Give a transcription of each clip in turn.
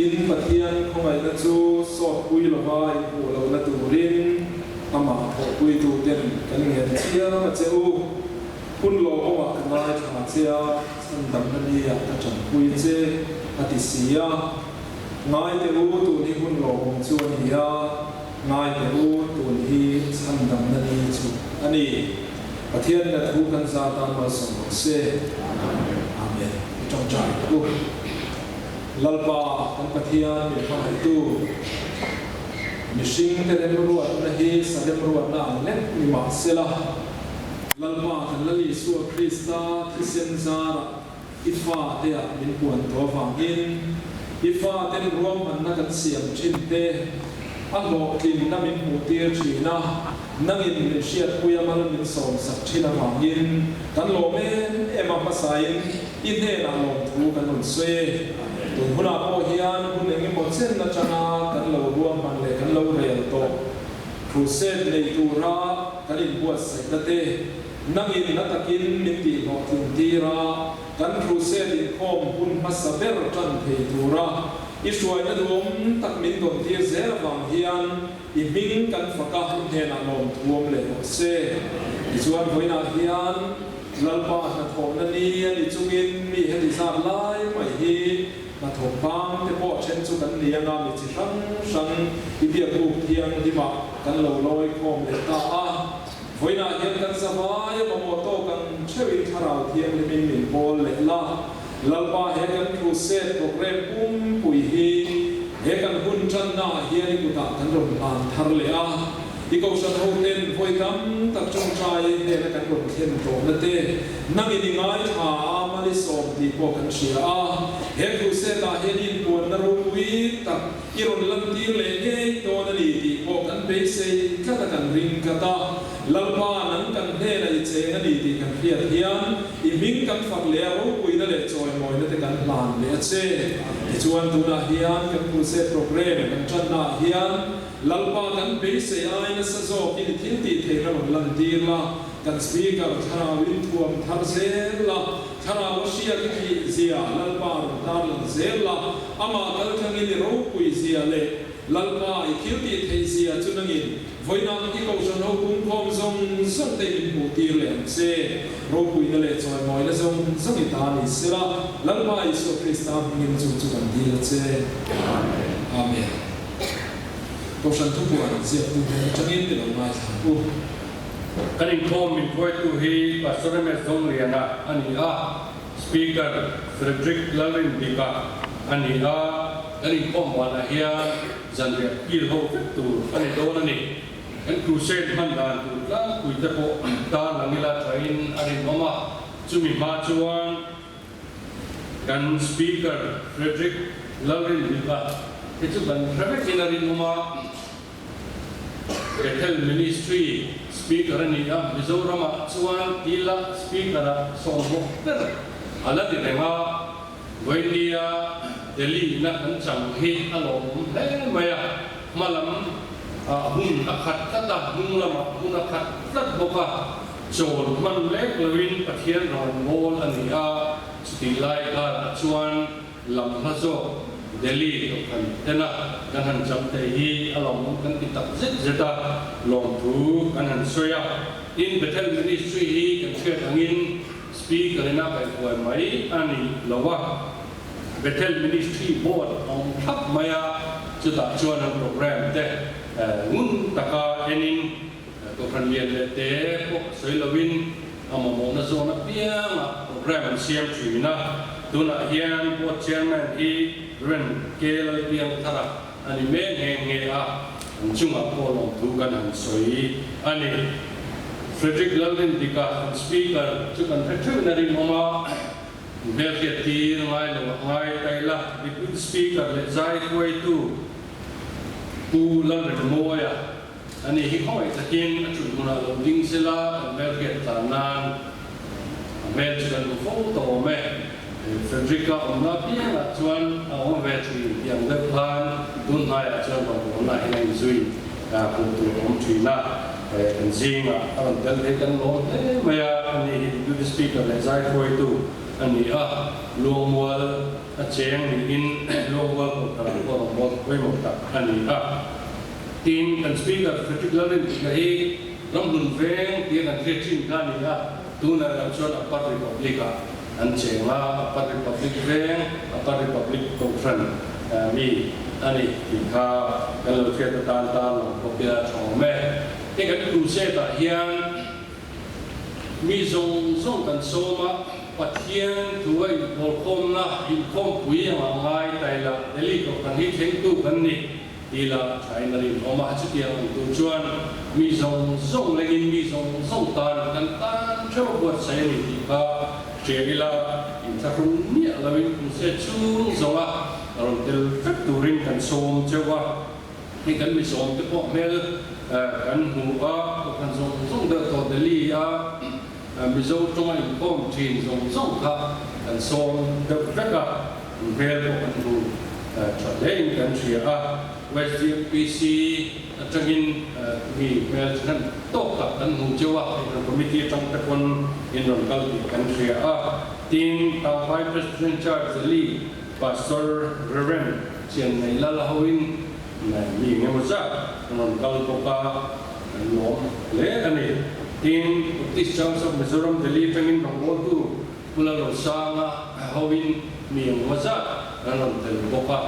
In Pathian khawngaihna chu sawtpui lova in hmuh lohna turin amah thawhpuituten kan ngen chiang a che u. Hun lawmawmah ka ngaithla che a, chhandamna niah ka tanpui che, a ti si a. Ngai teh u, tun hi hun lawmawm chu a ni a, ngai teh u, tun hi chhandamna ni chu a ni. Pathianin a thu kan za tan malsawm rawh se. Amen. I tawngtai ang u. Lalpa kan Pathian min hmangaihtu, mihringte remruatna hi sa remruatna ang lek ni mah sela, Lalpa kan Lal Isua Krista thisen zarah i fate ah min puan tawh avangin i faten ruahmanna kan siam thin te a hlawhtlinna min hmuhtir thin a, nangin min hriatpui a mal min sawmsak thin avangin kan lawm em em a hmasain i hnenah lawmthu kan rawn sawi e. Tun hunah pawh hian hun engemaw chen atanga kan lo ruahman leh kan lo rel tawh crusade nei tura kan inbuatsaihna te nangin na takin min tihhlawhtlin tir a, kan crusade inkhawm hun hmasa ber tan thei tura i hruaina duhawm tak min dawn tir zel avang hian i hming kan fak a, i hnenah lawmthu awm leh rawh se. Tichuan vawiinah hian Lalpa hnathawhna ni a ni chungin mi heti zat lai mai hi hnathawk bang te pawh then chu kan ni anga mi chi hrang hrang i biakbuk thianghlimah kan lo lawi khawm leh ta a. Vawiinah hian kan zavai a mamawh tawk ang theuhin thlarau thianghlimin min pawl leh la. Lalpa he kan crusade program pumpui hi he kan hun tannaah hian i kutah kan rawn hlan thar leh a. I kohhran hoten vawi tam tak tawngtai hnena kan rawn thlen tawhna te nangin i ngaithla a, malisawm tih pawh kan hria a. He crusade ah hian i inpuanna ropui tak i rawn lantir leh ngei dawn a ni tih pawh kan beisei tlat a, kan ring tlat a. Lalpa nang kan hnenah i cheng a ni tih kan hriat hian i hming kan fak leh a, ropuina leh chawimawina te kan hlan leh a che. Tichuan tunah hian kan crusade program kan tannaah hian Lalpa kan beisei ai nasa zawk in i thil tih theihna rawn lantir la, kan Speaker thlarau in thuam thar zel la, thlarau a hriat i thih zia Lalpa rawn tarlang zel la, amah kaltlangin i ropui zia leh Lalpa i thil tih theih zia chu nangin vawinak i kohhran ho pungkhawm zawng zawng te in hmuh tir leh ang che. Ropuina leh chawimawina zawng zawng i ta ni sela, Lalpa Isua Krista hmingin chu chu kan dil a che. Amen. Kohhran thupuan ziaktu hnen atangin i lo ngaithla ang u. Kan inkhawm min hruaitu hi Pastor MS Zongliana a ni a, Speaker Frederick Lalrindika a ni a, kan inkhawm banah hian zanriah kil ho vek tur a ni dawn a ni. Kan crusade hman dan tur tlangpui te pawh tan ang ila thain a rinawm a, chumi hma chuan Kan Speaker Frederick Lalrinhlika hi chu kan hre vekin a rinawm a, Bethel Ministry Speaker a ni a, Mizoramah chuan tila Speaker-a sawmhawk ber a la ni reng a, Vawinia Delhi-na kan chang hi a lawmawm hle mai a, hmalam hun a khat tlat a, hnung lamah hun a khat tlat bawk a. Chawl hman lek loin Pathian rawnbawl a ni a, chutih lai karah chuan lam hla zawk Delhi dawhkan tena kan han cham thei hi a lawmawm kan ti tak zet zet a, lawmthu kan han sawi a. Tin, Bethel Ministry hi kan hriat angin Speaker ina kaihhuai mai a ni lo a, Bethel Ministry Board a awm thlap mai a, chutah chuan an program te ngun taka enin, Kohhran lian leh te pawh sawi loin a mamawhna zawn apiangah program an siam thin a, tunah hian Board Chairman hi Ren K. Lalpiangthara a ni mek nghe nghe a, an chungah pawh lawmthu kan han sawi a ni. Frederick Lalrindika, an Speaker chu kan hre theuhin a rinawm a, hmelhriat tir ngai lo ah ngai ta ila, Deputy Speaker leh zai hruaitu Pu Lalremawia, Ani hi khawngaih takin a chulh hmunah lo ding sela kan hmelhriat tlan nan a hmel chu kan hmu fo tawh awm e. Frederick-a awmna apiangah chuan a awm ve thin tih ang deuh khan tun hnaiah chuan rawngbawlna hian a inzui hmuh tur a awm thin a, kan zingah a rawn tel thei kan lawm hle mai a, ani hi Deputy Speaker leh zai hruaitu. a ni a, Luangmual a cheng niin Luangmual Kohhranah pawh rawngbâwl pawimawh tak a ni a. Tin, kan Speaker Frederick Lalrinpuia hi Ramhlun Veng tia kan hriat thin kha a ni a, tunah erawh chuan Upper Republic-ah an cheng a, Upper Republic Veng, Upper Republic Kohhran mi a ni tih kha kan lo hriat atan tan lo bawk ila tha awm e. Hei kan crusade-ah hian mi zawng zawng kan sawm a, Pathian thu a inpawlkhawmna inkhawmpui anga ngai taila Delhi Kohhran hi thlengtu kan ni. Tila thain a rinawm a, chutiang ang tur chuan mi zawng zawng lengin mi zawng zawng tan kan tan theuh a buatsaih a ni tih kha hria ila, inthlahrung miah loin crusade chhung zawnga rawn tel vek turin kan sawm cheuh a. Hei kan mi sawm te pawh hmel kan hmu a, kohhran zawng zawng deuh tawh Delhi a Mizo tawnga inkhawm thin zawng zawng kha kan sawm deuh vek a. Hmel pawh kan hmu tha hlein kan hria a, SDMPC atangin mi hmel thahnem tawk tak kan hmu cheu a, Kohhran Committee atang te pawn in rawn kal tih kan hria a. Tin, Tangpai Presbyterian Church Delhi Pastor Rev. Chian Nei Lal hoin mi engemaw zat an rawn kal bawk a, kan lawm hle a ni. Tin, Baptist Church of Mizoram Delhi atangin rawngbawltu Pu Lalrosanga hoin mi engmaw zat an rawn tel bawk a,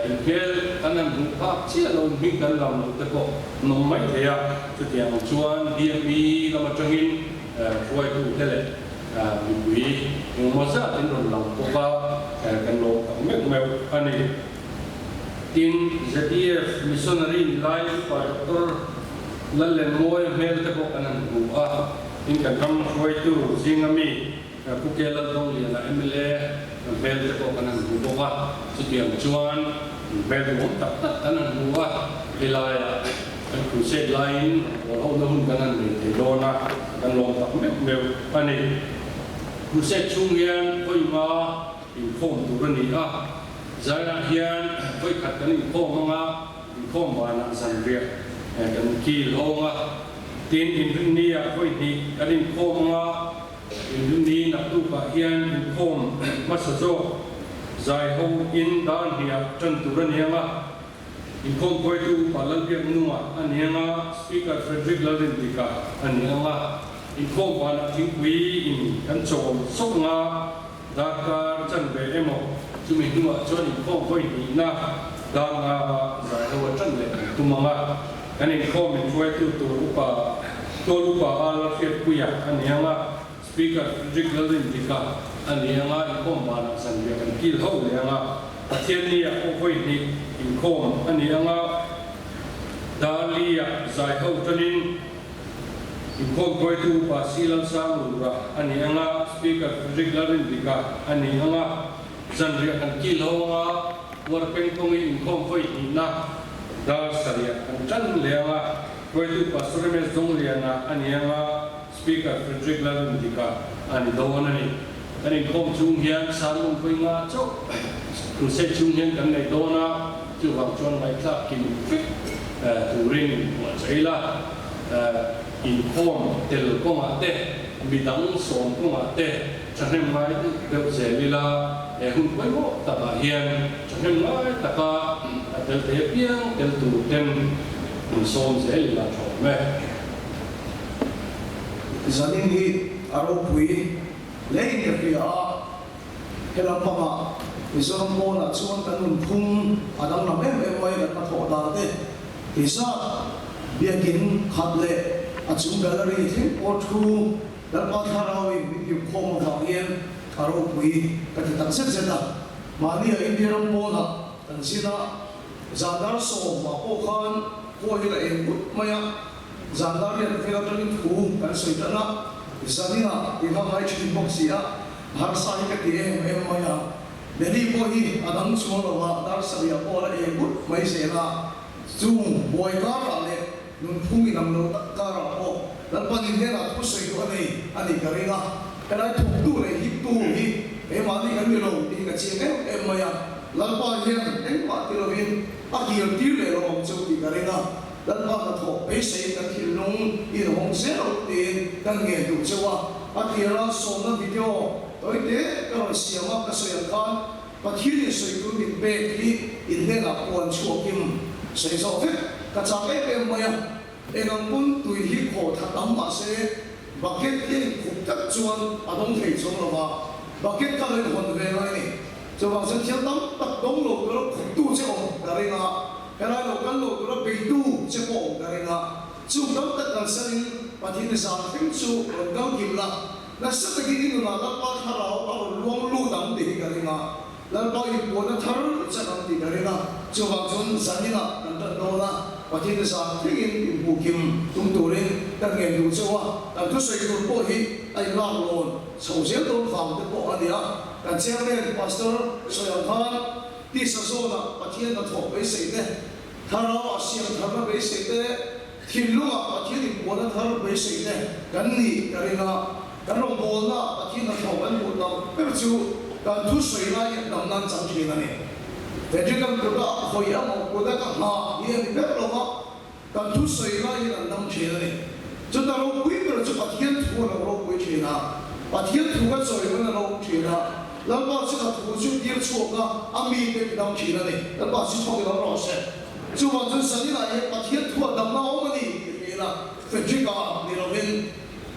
inhmel kan han hmuh phak chiah lo, hming kan lam loh te pawh an awm mai thei a, chutiang ang chuan BME lam atangin hruaitute leh mipui engmaw zat an rawn lang bawk a, kan lawm tak meuh meuh a ni. Tin, ZEF Missionary ni lai upa Doctor Lallenmawia hmel te pawh kan han hmu a. Tin kan ram hruaitu zinga mi Pu K Laldongliana mla hmel te pawh kan han hmu bawk a, chutiang chuan hmel duhawm tak tak kan han hmu a, helaiah kan crusade laiin rawn pawl hona hun kan han nei thei dawn a, kan lawm tak meuh meuh a ni. Crusade chhung hian vawi nga inkhawm tur a ni a, zaiah hian vawi khat kan inkhawm anga inkhawm banah zanriah kan kil hawng a. Tin, inrinni ah vawi hnih kan inkhawm anga, inrinni naktukah hian inkhawm hmasa zawk zai ho in dar hniah tan tur a ni anga, inkhawm hruaitu Upa Lalbiaknunga a ni anga, Speaker Frederick Lalrindika a ni anga, inkhawm vanah thingpui in kan chawl sawk anga, darkar chanve emaw chumi hnuah chuan inkhawm vawi hnihna dar nga zai ho a tan leh kan tum anga, Kan inkhawm in hruaitu tur upa Tual upa a Lalhriatpuia a ni anga, Speaker Frederick Lalrindika a ni anga, inkhawm banah zanriah kan kil ho leh anga, Pathianni ah pawh vawi hnih inkhawm a ni anga, Darli ah zai ho tanin inkhawm hruaitu upa Si Lalsanglura a ni anga, Speaker Frederick Lalrindika a ni anga, Zanriah kan kil ho anga Uarpeng kawngi inkhawm vawi hnihna dar sarih kan tan leh anga hruaitu Pastor MS Dongliana a ni anga Speaker Frederick Lalrindika a ni dawn a ni. Kan inkhawm chung hian sermon vawi nga chauh crusade chung hian kan nei dawn a, chuvang chuan ngaihthlak kim vek turin inpuahchah ila, inkhawm tel kawngah te, midang sawm kawngah te, Thahnem ngai deuh deuh zel ila, he hun pawimawh takah hian thahnem ngai taka a tel thei apiang tel tur ten hun sawm zel ila tha awm e. Zanin hi a ropui hlein ka hria a, he lampangah Mizoram pawnah chuan kan nunphung a danglam em em mai kan hnathawh dan te ti zat biakin khat leh a chung gallery thleng pawh thu Lalpa Thlarauin min tirkhawm avang hian a ropui ka ti tak zet zet a. Mahni a India ram pawnah kan zin a, zan dar sawmah pawh khan khua hi la eng vut mai a, zan dar riat vel atangin thu kan sawi tan a, zaninah ti hla ngai thin bawk si a, harsa hi ka ti em em mai a. Delhi pawh hi a dang chuang lo a, dar sarihah pawh a la eng vut mai zel a, chung buai karah leh Nunphung inang lo tak karah pawh Lalpan in hnenah thu sawi duh a nei a nih ka ring a, helai thawktu leh hiptu hi keimahni kan ni lo tih hi ka chiang em em mai a, Lalpa hian engmah ti lovin a kir tir leh lo ang chu tih ka ring a, Lalpa hnathawh beiseiin kan thinlung in hawng zel tiin kan ngen duh cheu a. A tira sawmna video tawi te ka rawn siam a, ka sawi ang khan Pathianin sawi tur min pek hi in hnenah puan chhuakim sawi zawh vek ka chak em em mai a. Eng ang pawn tui hi khaw tha tam mah se bucket hi a inkhup tlat chuan a dawng thei chuang lo va, bucket kha lo inhawn ve ngai a ni. Chuvang chuan thil tam tak dawng lo tura khuptu che awm ka ring a, helai lo kal lo tura beitu che pawh awm ka ring a. Chung tam tak kalsanin Pathian zan thleng chu rawn kal kim la, nasa takin i nunah Lalpa thlarau a rawn luang lut ang tih hi ka ring a, Lalpa inpuahna thar i chak ang tih ka ring a, chuvang chuan zaninah kan tan dawn a, Pathian zan thlengin inhmuh kim tum turin kan ngen duh chauh a, kan thusawi tur pawh hi a inlak lawn chho zel dawn vang te pawh a ni a, kan Chairman Pastor sawi ang khan tisa zawnah Pathian hnathawh beisei te, Thlarau a siam tharna beisei te, thinlungah Pathian inpuahna thar beisei te kan nih ka ring a. Kan rawngbawlna Pathian hnathawh kan hmuh tam ber chu kan thusawi laiin dam nan chang thin a ni. Frederick-a'n kut a khawi emaw kut a ka nghah hi a ni ber lo va, kan thusawi laiin an dam thin a ni. Chuta ropui ber chu Pathian thu a lo ropui thin a, Pathian thu ka chawi hun a lo awm thin a, Lalpa chu ka thu chu tir chhuak a, a mite ti dam thin a ni. Lalpa chu chhuak i lo rawh se. Chuvang chuan Sanina hian Pathian thua damna a awm a ni tih hria ila, Frederick-a ni lovin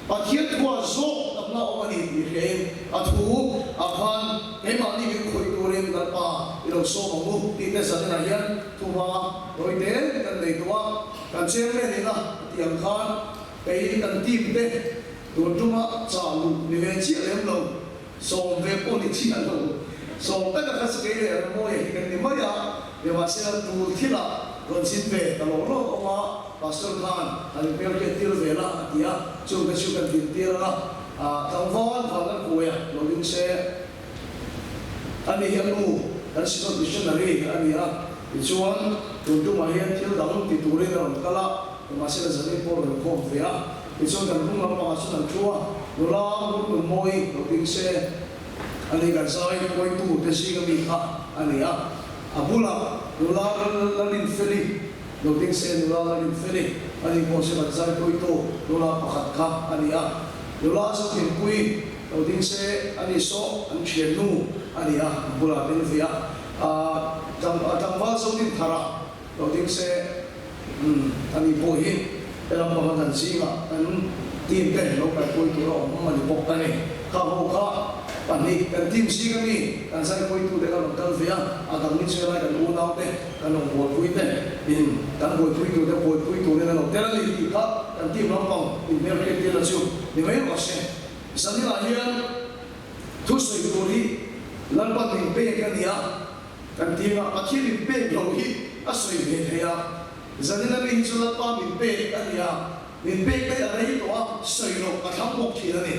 Pathian thua zawk damna a awm a ni tih hriain a thu ah khan keimahni min khawih turin Lalpa i lo sawm ang u tih te Sanina hian thuhma tawite kan nei duh a, kan chairman ina a tih ang khan kei kan team te tun tuma chah luh ni ve chiah lem lo. Sawm ve pawh ni chiah lo. Sawm taka kha chu kei leh Ramawia hi kan ni mai a, nimahsela tur thilah rawn zin ve ta lawk lawk awm a, Pastor khan han inhmelhriat tir ve la a ti a, chung te chu kan din tir ang a, tlangval Vanlalpuia lo ding se a ni hi a nu kan Synod Missionary a ni a, tichuan tun tumah hian thil dang ti turin a rawn kal a, nimahsela zanin pawh rawn khawm ve a. Tichuan kan hnung lampangah chuan an thu a, nula ngun mawi lo ding se a ni, kan zai kawitu te zinga mi kha a ni a, a bulah nula Lalinfeli lo ding se, nula Lalinfeli a ni pawh chu kan zai kawitu nula pakhat kha a ni a, nula Zothinpui lo ding se a ni saw an thiannu a ni a, a bulah a ding ve a, tlangval Zodinthara Lo ding se, umm, a ni pawh hi he lampanga kan zingah kan team te lo kaihpui tur a awm a ni bawk a ni. Kha ho kha pahnih kan team zing a mi kan zaipuitu te kha rawn kal ve a, a dang ni chu helai kan unau te, kan rawn buaipui te in kan buaipui tur te buaipui turin a lo tel a ni tih kha kan team lampang inhmelhriat tirna chu ni mai rawh se. Zaninah hian thusawi tur hi Lalpan min pek a ni a. Kan ti a, Pathian min pek loh hi a sawi ve thei a, zanin ami hi chu Lalpa min pek a ni a, min pek daih a rei tawh a, sawi loh ka thlang bawk thin a ni.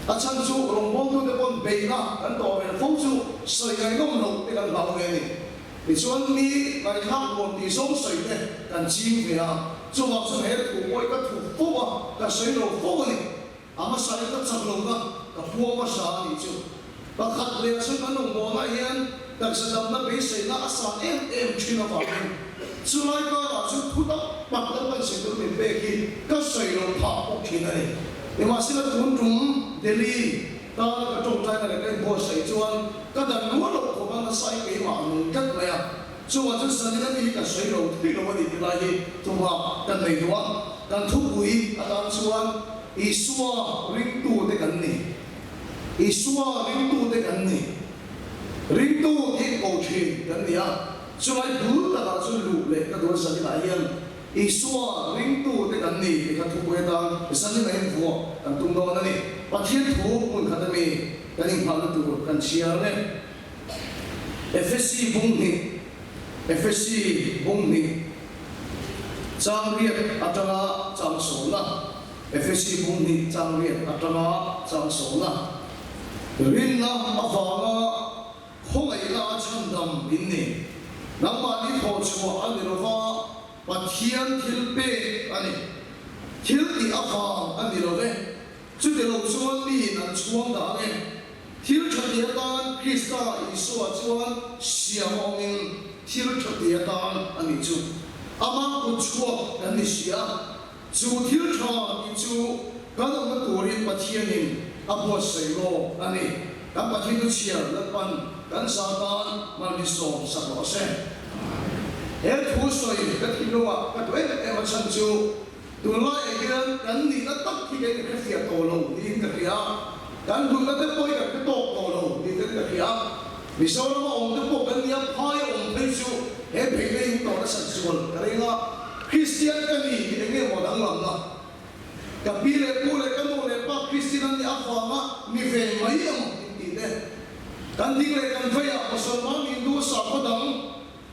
A chhan chu rawngbawltute pawn beihna kan tawh reng fo chu sawi ngaihnawm loh te kan hlau ve a ni. Tichuan mi ngaihthlak nuam tih zawng sawi te kan ching ve a, chuvang chuan he thu pawh hi ka thup fo a, ka sawi lo fo a ni. A hmasa in ka chak lohna ka phuang hmasa a nih chu. Pakhat leh chuan kan rawngbawlna hian taksa damna beiseina a san em em thin avangin chulai karah chu thu tam tak Lalpan sawi tur min pek hi ka sawi loh phah bawk thin a ni. Nimahsela tun tum Delhi tana ka tawngtaina leh ka inbuatsaih chuan ka dan rual loh khawp a nasa i keimah a nung tlat mai a. Chuvang chuan Sanina mi hi kan sawi lo thei lo a ni tih lai hi chuvang kan nei duh a, kan thupui atan chuan Isua ringtute kan ni. Isua ringtute kan ni. Ringtu tih ko thin kan ni a, chulai bul takah chuan luh leh ka duh a Sanina hian Isua ringtute kan ni tih kha thupui atan Sanina hian vuah kan tum dawn a ni. Pathian thu hmun khat ami kan innghalna tur kan chhiar nge. Efesi bung hnih Efesi bung hnih chang riat atanga chang sawmna Efesi bung hnih chang riat atanga chang sawmna Rinna avanga khawngaihna a chhandam in ni. Nangmahni thawhchhuah a ni lova, Pathian thil pek a ni. Thil tih avang a ni lo ve. Chuti lo chuan miin an chhuang dah nge? Thil tha ti atan Krista Isua chuan siam a awmin thil tha ti atan a nih chu. Amah kut chhuak kan ni si a, chu thil tha tih chu kan awmna turin Pathianin. a buatsaih lawk a ni. Kan Pathian chu chhiar Lalpan kan za tan malmisawm sak rawh se. He thu sawi ka thinlungah ka duh em em a chhan chu tunlaiah hian kan nihna tak hi kan inhrefiah tawh lo niin ka hria a, kan duhna te pawh hi kan hre tawk tawh lo niin ka hria a. Mizorama awm te pawh kan nia phaia awm phei chu he beihna in tawh nasat zual ka ring a, Kristian ka ni tih eng nge maw danglamna? Ka pi leh pu leh ka nu leh pa Kristian an nih avanga mi ve mai ang in tih te. Kan ding leh kan veiah Mosolman, Hindu, sakhaw dang,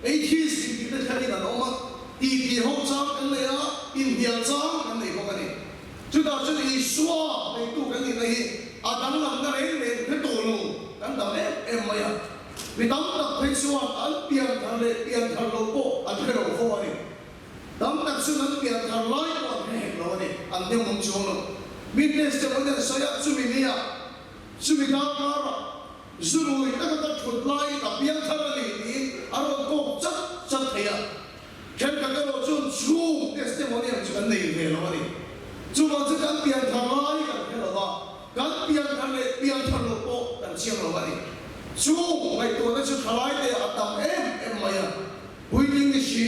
Atheist in tih te thlengin an awm a, titi ho chang kan nei a, inhnial chang kan nei bawk a ni. Chutah chuan Isua neitu kan nihna hi a danglamna reng reng hre tawh lo kan tam em em mai a. Mi tam tak phei chuan an pianthar leh pianthar lo pawh an hre lo fo a ni. Tam tak chu an pian thar lai pawh an hre hek lo a ni, an hnem awm chuang lo. Mi testimony an sawi a, chumi nia, chumi darkarah zu rui taka ka thut laiin a piang thar a ni tiin a rawn kawk chat chat thei a. Thenkhat erawh chuan chhung testimony ang chu kan nei ve lo a ni. Chuvang chu kan pian thar lai kan hre lo va, kan pian thar leh pian thar lo pawh kan chiang lo a ni. Chung ngaihtuahna chu thalaite ah a tam em em mai a. Puitling ni si,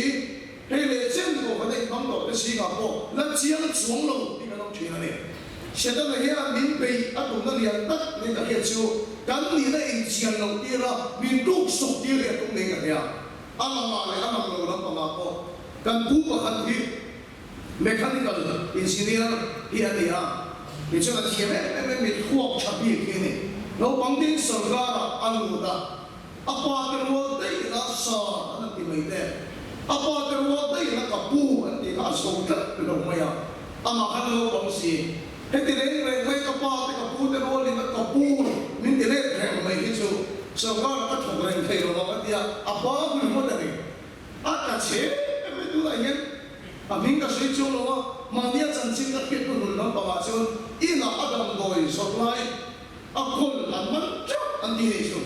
hei leh chen pawh kan inhmang tawh te zingah pawh la chiang chuang lo tih kan awm thin a ni. Setana hian min beih a tumna lian tak niin ka hriat chu kan nihna inchian loh tir a, min tuk sawk tir hi a tum niin ka hria. A langah leh a lang lo lampangah pawh kan pu pakhat hi mechanical engineer hi a ni a, tichuan a thiam em em em, mi thluak tha bik hi a ni. Naupang tin sorkarah a lut a. A pa te rual daih ila sa an han ti mai te, a pa te rual daih ila ka pu an tih kha a zo tlat lo mai a, amah khan naupang si. Heti reng reng mai ka pa te ka pu te rual ila ka pu min ti let reng mai hi chu sorkar ah ka thawk reng thei lo ang a ti a, a pa hmun hmawt a ni. A tla chhe em mai tunah hian a hming ka sawi chuang lo a, mahnia chanchin ka hriat hnu hnun lampangah chuan inah a damdawi zawrh lai A khawl an man teuh an ti nih chu.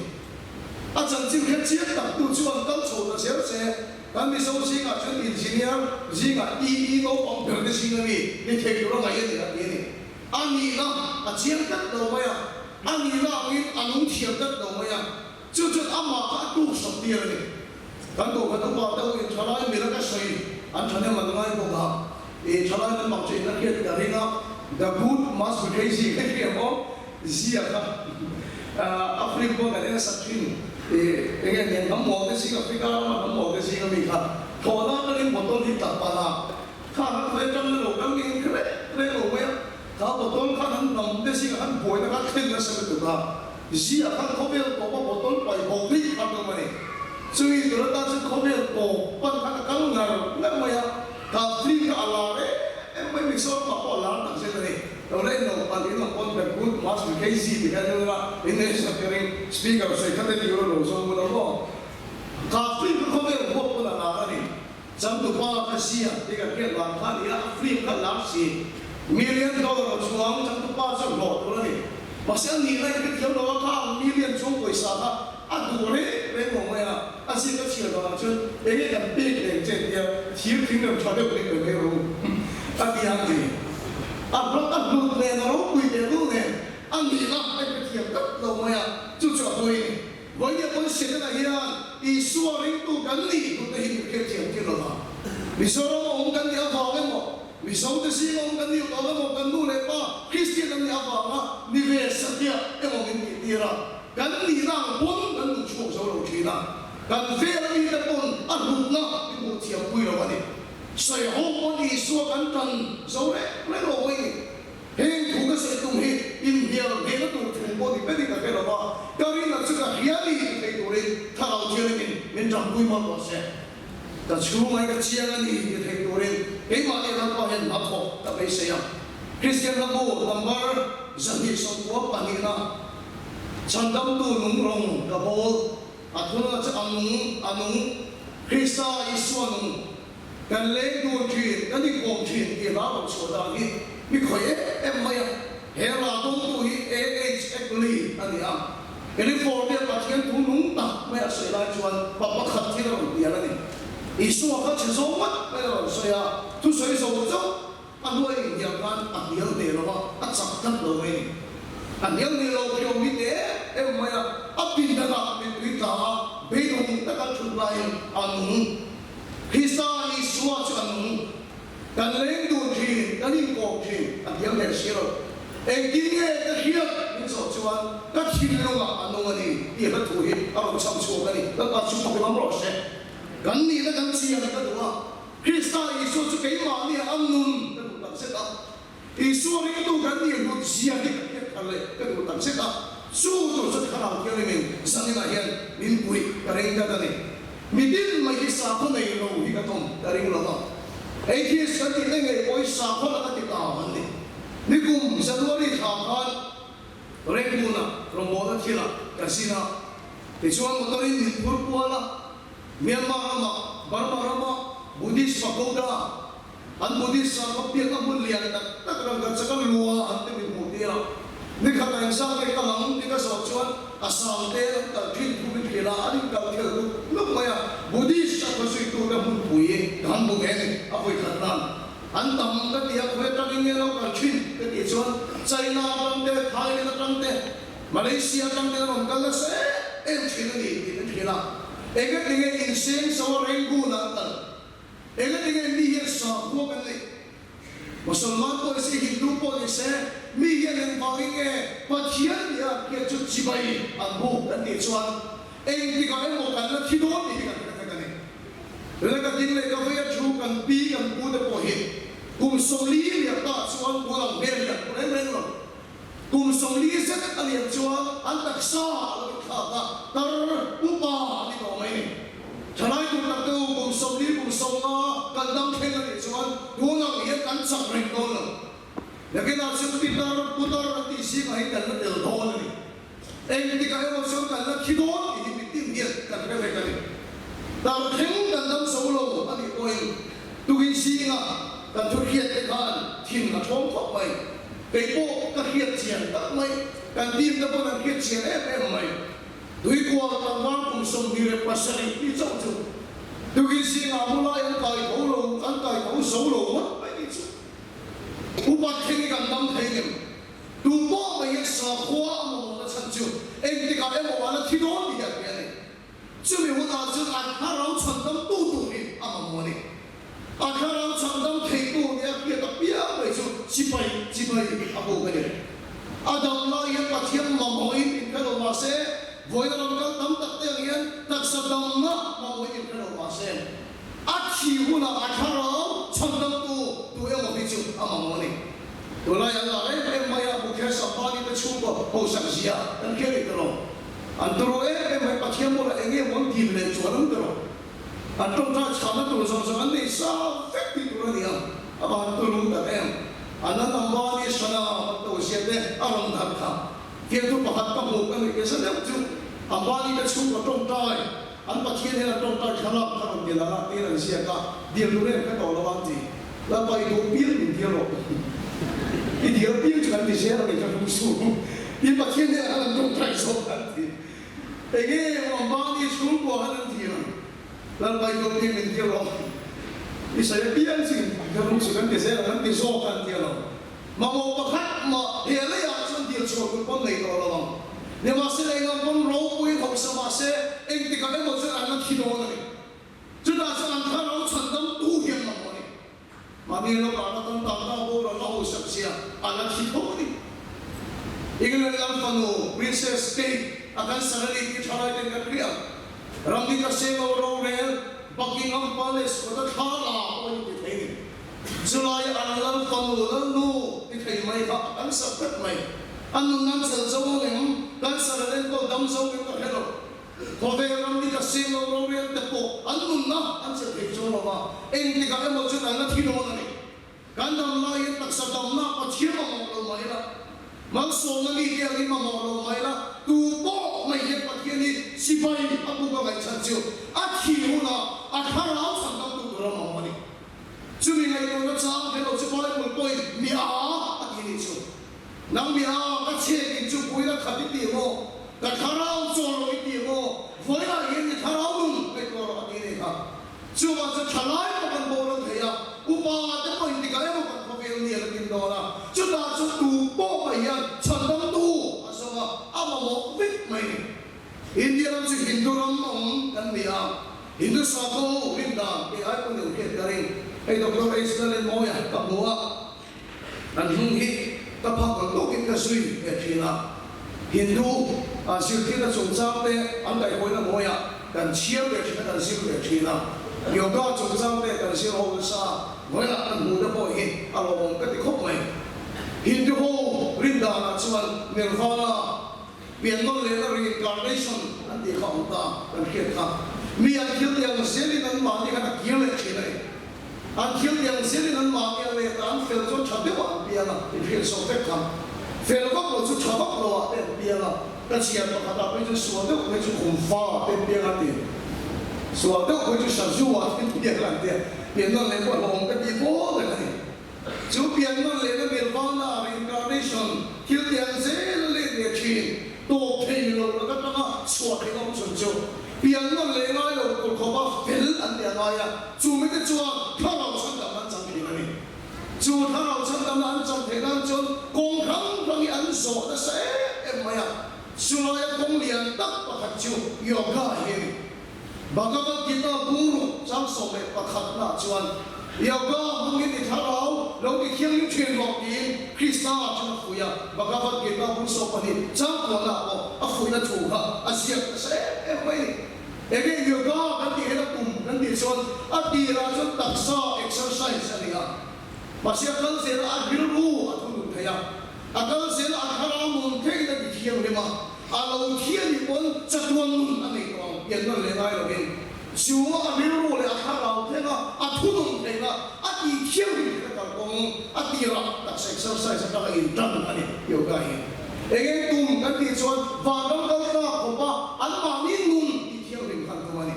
A chanchin hre chiang tak tu chu an kal chho ta zel se, kan Mizo zingah chuan engineer zingah EE naupang ber te zing ami ni thei tur a ngaih a ni a ti a ni. A nihna a chiang tlat lo mai a, a nihna angin a nung thiam tlat lo mai a, chu chuan amah kha a tuk sawp tir a ni. Kan kohhran upa te ho in thalai mila ka sawi an thahnem an ngai bawk a, i thalai naupang chu in a hriat ka ring a, The good must be crazy ka hria maw zia kha Africa pawh kan en sak thin i enge nen hnam mawl te zing Africa rama hnam mawl te zing ami kha thawhna atangin bottle hi tap palh a, kha kha khawi atang na lo kal nge in hre reng reng lo mai a, kha bottle khan an hnam te zingah khan buaina kha thlen nasa lutuk a. Zia khan khawvel tawpa bottle paih bo daih kha tum a ni. Chumi tur atan chuan khawvel tawp pan khan a kal ngar ngar mai a, kha film kha a lar em em mai, Mizoramah pawh a lar tak zet a ni. Lo la en lo palh in awm pawn The Good Must Be Crazy ti khan en ila in nei sak ka ring, speaker sawi kha te ti ula lo zawng ula maw. Kha film kha khawvel huap pawn a lar a ni. Changtupa kha sia ti kan hriat vang kha a ni a, a film kha lar si. Million dollar a chuang changtupa chu a hlawh tur a ni. Mahse a nihna in hrethiam lo a, kha ang million chuang pawisa kha a duh reng reng lo mai a, a zir ka chhiar danah chuan enge kan pek reng che tia thir thing rem tha deuh lek mai mai ro a ti ang ti. A hlawt a hlut nen a ropui leh lu nen a nihna a inhrethiam tlat lo mai a, chu chu a pawi a ni. Vawinia pawn Setana hian Isua ringtu kan nih hlutna hi min hriatthiam tir lo va. Mizoram a awm kan nih avang emaw, Mizote zing a awm kan nih vang emaw, kan nu leh pa Kristian an nih avanga ni ve satliah emaw min tih tir a, kan nihna ang pawn kan duh chhuak zo lo thin a, kan vel mite pawn a hlutna min hmuh thiam pui lo a ni. Sawi ho pawn Isua kan tan zo reng reng lo mai ni. Heng thu ka sawi tum hi inhnial hnehna tur thu pawh ni berin ka hre lo va, ka rinna chu ka hria ni ti thei turin Thlarau Thianghlimin min ṭanpui mawlh rawh se. Ka chhungai ka chiang a ni ti thei turin keimahni Lalpa hian hna thawk ka beisei a. Kristian hlabu number 292 Chhandamtu nung rawng ka bawl a thunna chu a nung, a nung, Krista Isua nung. Kan leng dun thin, kan inkawm thin tih hla rawn chhuah dan hi mi khawih em em mai a. He hla dawngtu hi AH Eckley a ni a. California Pathian thu nung tak mai a sawi lai chuan pa pakhat thil a rawn pian a ni. Isua kha chhe zawng ngawt mai a rawn sawi a, thusawi zo chauh a hnuai inhnial khan a hnial ve lo a, a chak tlat lo mai a ni. A hnial ni lo khi awm hi te em em mai a, a pindanah mittui tla a, beidawng taka thut laiin a nung. Krista Isua chu a nung. Kan leng dun thin, kan inkawm thin, a hnial leh si lo. Engtin nge ka hriat min zawh chuan ka thinlungah a nung a ni tih hla thu hi a rawn chham chhuak a ni. Lalpa chu fak lam rawh se. Kan nihna kan chian ka duh a, Krista Isua chu keimahnia a nun ka duh takzet a. Isua ringtu kan nih hlut zia hi ka hriat thar leh ka duh takzet a, chu tur chu Thlarau Thianghlimin zaninah hian min puih ka ring tlat a ni. Mitin mai hi sakhaw nei lo hi ka tawm ka ring lo va, Atheist kan tih te ngei pawh hi sakhaw laka ti ta an ni. Nikum January thla khan Rangoon-ah rawngbawlna thilah ka zin a, tichuan motor-in min phur kual a, Myanmar ramah, Burma ramah Buddhist pagoda, An Buddhist sakhaw piakna hmun lian tak tak rangkachaka lua an ti min hmuh tir a. Ni khatah engzat nge ka lang tih ka zawh chuan a sang te an kal thin thu min hrilh a, an inkal khelh lup lup mai a. Buddhist sakhaw zuitute hmunpui ka han hmu ve a ni, a vawi khat nan an tam ka ti a, khawi atangin nge lo kal thin ka tih chuan China atang te, Thailand atang te, Malaysia atang te an rawn kal nasa em em thin a ni tih min hrilh a. Engati nge inseng so a Rangoon ah an kal? Engati nge mi hian sakhua kan neih? Musalman pawh ni se, Hindu pawh ni se, mi hian engvangin nge Pathian nia an hriat chu chibai an buk kan tih chuan engtikah emaw kan la thi dawn tih hi kan hre vek a ni. Tuna ka ding leh ka vei a thu kan pi kan pu te pawh hi kum 40 lian ta chuan bul ang hmel hi an pu reng reng lo. Kum 40 zet a lian chuan an taksa a lo inthlak a, tar upa an ni tawh mai ni. Thalai tum tak te u, kum 40, kum 50 kan dam thleng a nih chuan tun ang hian kan chak reng dawn lo. Nakinah chuan pitar, putar an tih zingah hi kan la tel dawn a ni. Engtikah emaw chuan kan la thi dawn tih hi mitin hian kan hre vek a ni. Tar thleng kan dam zo lo a nih pawhin tukin zinga kan thu hriat te khan thin a thawm khawp mai. Kei pawh ka hriat chian tak mai, kan team te pawn an hriat chian em em mai. Tuikual tlangval kum 27 mi chauh chu tukin zingah mulai an kai tho lo, an kai tho zo lo ngawt mai ni chu. Upa thleng hi kan dam thei ngem? Tu pawh mai hian sakhua a mamawhna chhan chu engtikah emaw a la thi dawn tih hi a hria a ni. Chumi hunah chuan a thlarau chhandam tu tur hi a mamawh a ni. A thlarau chhandam theitu nia hriat apiang mai chu chipai chipai a buk a ni. A dam lai hian Pathian mamawhin inhre lo mah se, vawiin a rawn kal tam tak te ang hian taksa damna mamawhin inhre lo mah se, A thi hunah a thlarau chhandamtu tu emaw hi chu a mamawh a ni. Tunlai an la reng em mai a, Mukesh Ambani te chhungkaw hausak zia kan hria rih ta lo. An turu em em mai, Pathian bulah eng nge maw an dil leh chuan an turu. An tawngtai chhahna tur zawng zawng an nei sa vek tih tur a ni ang, a va han turu tak em. Anand Ambani Sana an to zia te a rawn darh kha. Fiamthu pakhat ka hmuh ka nuih ve sa deuh chu Ambani te chhungkaw tawngtai An Pathian hian a tawngtai thlalak kha rawn ti lang a, tiin an ziak a, dil tur em ka tawh lo ang ti. Lalpa i duh piang min dil rawh. I dil piang chu kan ti zel a ni ka hlum su. Tin Pathian hnenah khan an tawngtai zawk an ti. Enge maw mahni chhungkua khan an dil ang. Lalpa i duh piang min dil rawh. I sawi apiang chu ka hlum su kan ti zel ang an ti zawk an ti alawm. Mamawh pakhat mah he leiah chuan dil chhuah tur pawn nei tawh lo ang. Nimahsela eng ang pawn ropuiin hausa mah se, engtikah emaw chuan an la thi dawn a ni. Chutah chuan an thlarau chhandam tu hian mamawh a ni. Mahni lawkah Ratan Tata boral a hausak zia a la thi tho a ni. England lam fanu Princess Kate a kan sar a ni tih thalai ten kan hria. Ramni ka seng lo rorel Buckingham Palace kawta thla la pawh a inti thei a ni. Chulai an lal fanu lal nu ti thei mai kha a kan sak vek mai. A nun nan chel zo ang em? Cancer an enkawl dam zo em ka hre lo. Khawvel ram ni ka seng lo rorel te pawh an nunna an chel thei chuang lo va, engtikah emaw chuan an la thi dawn a ni. Kan dam laiin taksa damna Pathian mamawh lo mai la, malsawmna mi te angin mamawh lo mai la, tu pawh mai hian Pathian hi sipai a buk a ngaihchan chu a thi hunah a thlarau chhandamtu tur a mamawh a ni. Chumi ngaihtuahna chang hre lo chu Bible pawhin mi a a ti nih chu. Nang mi a ka chhiat in chu puina khat i ti maw? Ka thlarau chawl lo i ti maw? Vawilah hian i thlarau nun ngaihtuah rawh a ti nih kha. Chuvang chuan thalai pawh kan boral thei a, upa te pawhin tikah emaw kan khawvel ni a la tin dawn a, chutah chuan tu pawh mai hian chhandamtu. mawh vek mai ni. India ram chu Hindu ram awm kan ni a, Hindu sakhaw rindan kei ai pawn lo hriat ka ring. Hei Doctor H. Lalenmawia ka hmu a, an hnung hi ka phak ang tawkin ka zui ve thin a. Hindu zirtirna chungchang te an kaihhawina hnuaiah kan chhiar ve thin a, kan zir ve thin a. Yoga chungchang te kan zir ho nasa a, vawilah kan hmuh te pawh hi a lawmawm ka ti khawp mai. Hindu ho rindanah chuan Nirvana, Piannawn lehna reincarnation an tih kha awm ta kan hriat kha. Mi an thil ti ang zelin an mahni khan a kir leh thin a ni. An thil ti ang zelin an mahni a let a, an fel chuan tha deuhah an piang a, inhriat zawk vek kha. Fel vak lo chu tha vak loah te an piang a, ka chhiar pakhatah phei chuan sual deuh phei chu khum fa ah te an piang a ti. Sual deuh phei chu sazu ah te an piang a an ti a, piannawn leh pawh hlawm ka tih pawl reng a ni. Chu piannawn lehna Nirvana, reincarnation, thil ti ang zel a let leh thin, tawp thei lo laka tanga chhuah theih awm chhun chu piannawn leh ngai lo tur khawpa fel an ti a ngai a, chu mite chuan thlarau chhandamna an chang thin a ni. Chu thlarau chhandamna an chang theih nan chuan kawng hrang hrang hi an zawh nasa em em mai a, chulaia kawng lian tak pakhat chu Yoga hi a ni. Bhagavad Gita bung chang 11 nah chuan, Yoga hmangin i thlarau lo ti thianghlim thin rawh tiin Krishna chuan a fuih a. Bhagavad Gita bung 12 chang kualnaah pawh a fuihna thu kha a ziak nasa em em mai a ni. Enge yoga kan tih hian a kum kan tih chuan a tirah chuan taksa exercise a ni a, mahse a kal zela a rilru a thunun thei a, a kal zela a thlarau nun theihin a ti thianghlim a. A lo thi a nih pawn chatuan nun a nei tawh ang pian nawn leh ngai lovin chu a rilru leh a thlarau thlenga a thunun theihna a tih thianghlim theihna kalkawng a tirah taksa exercise atanga intan a ni yoga hi. Enge tum kan tih chuan vanram kal tlak khawpa anmahni nun tih thianghlim khan tum a ni.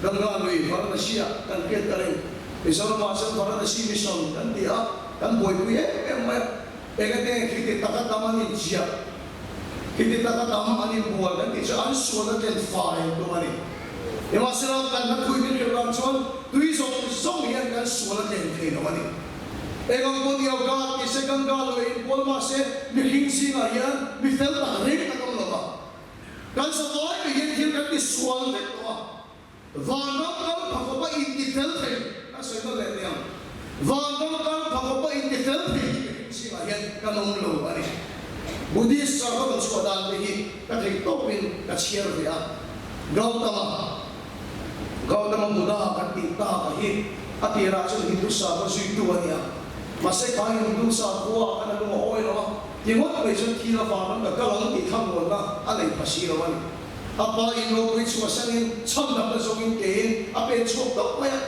Ganga lui Varanasi ah kan hriat ta reng. Mizoramah chuan Varanasi Mission kan ti a, kan buaipui em em mai a. Engate nge khi ti taka tam an inchiah? Khiti taka tam an inbual kan tih chu an sualna ten fai an tum a ni. Nimahsela, kan hla thui min hrilh dan chuan tui zawng zawng hian kan sual a tlen thei lo a ni. Eng ang pawh ni Gad ti se Ganga lo e inbual mah se mihring zingah hian mi fel tak reng an awm lo va. Kan zavai mai hian thil kan ti sual vek tawh a. Vanram kal phakawpa inti fel thei kan sawi nawn leh nia. Vanram kal phakawpa inti fel thei hi mihring zingah hian kan awm lo a ni. Buddhist sakhaw rawn chhuah dan te hi ka theih tawpin ka chhiar ve a. Gautama, Gautama Buddha kan tih tak a hi a tirah chuan Hindu sakhaw zuitu a ni a. Mahse kha Hindu sakhua ah khan a lung a awi lo a, ti ngawt mai chuan thil a vanram ka kal ang tih thlamuanna a nei pha si lo a ni. A pa in ropui chhuahsanin chhandamna zawngin keiin a pen chhuak tawp mai a.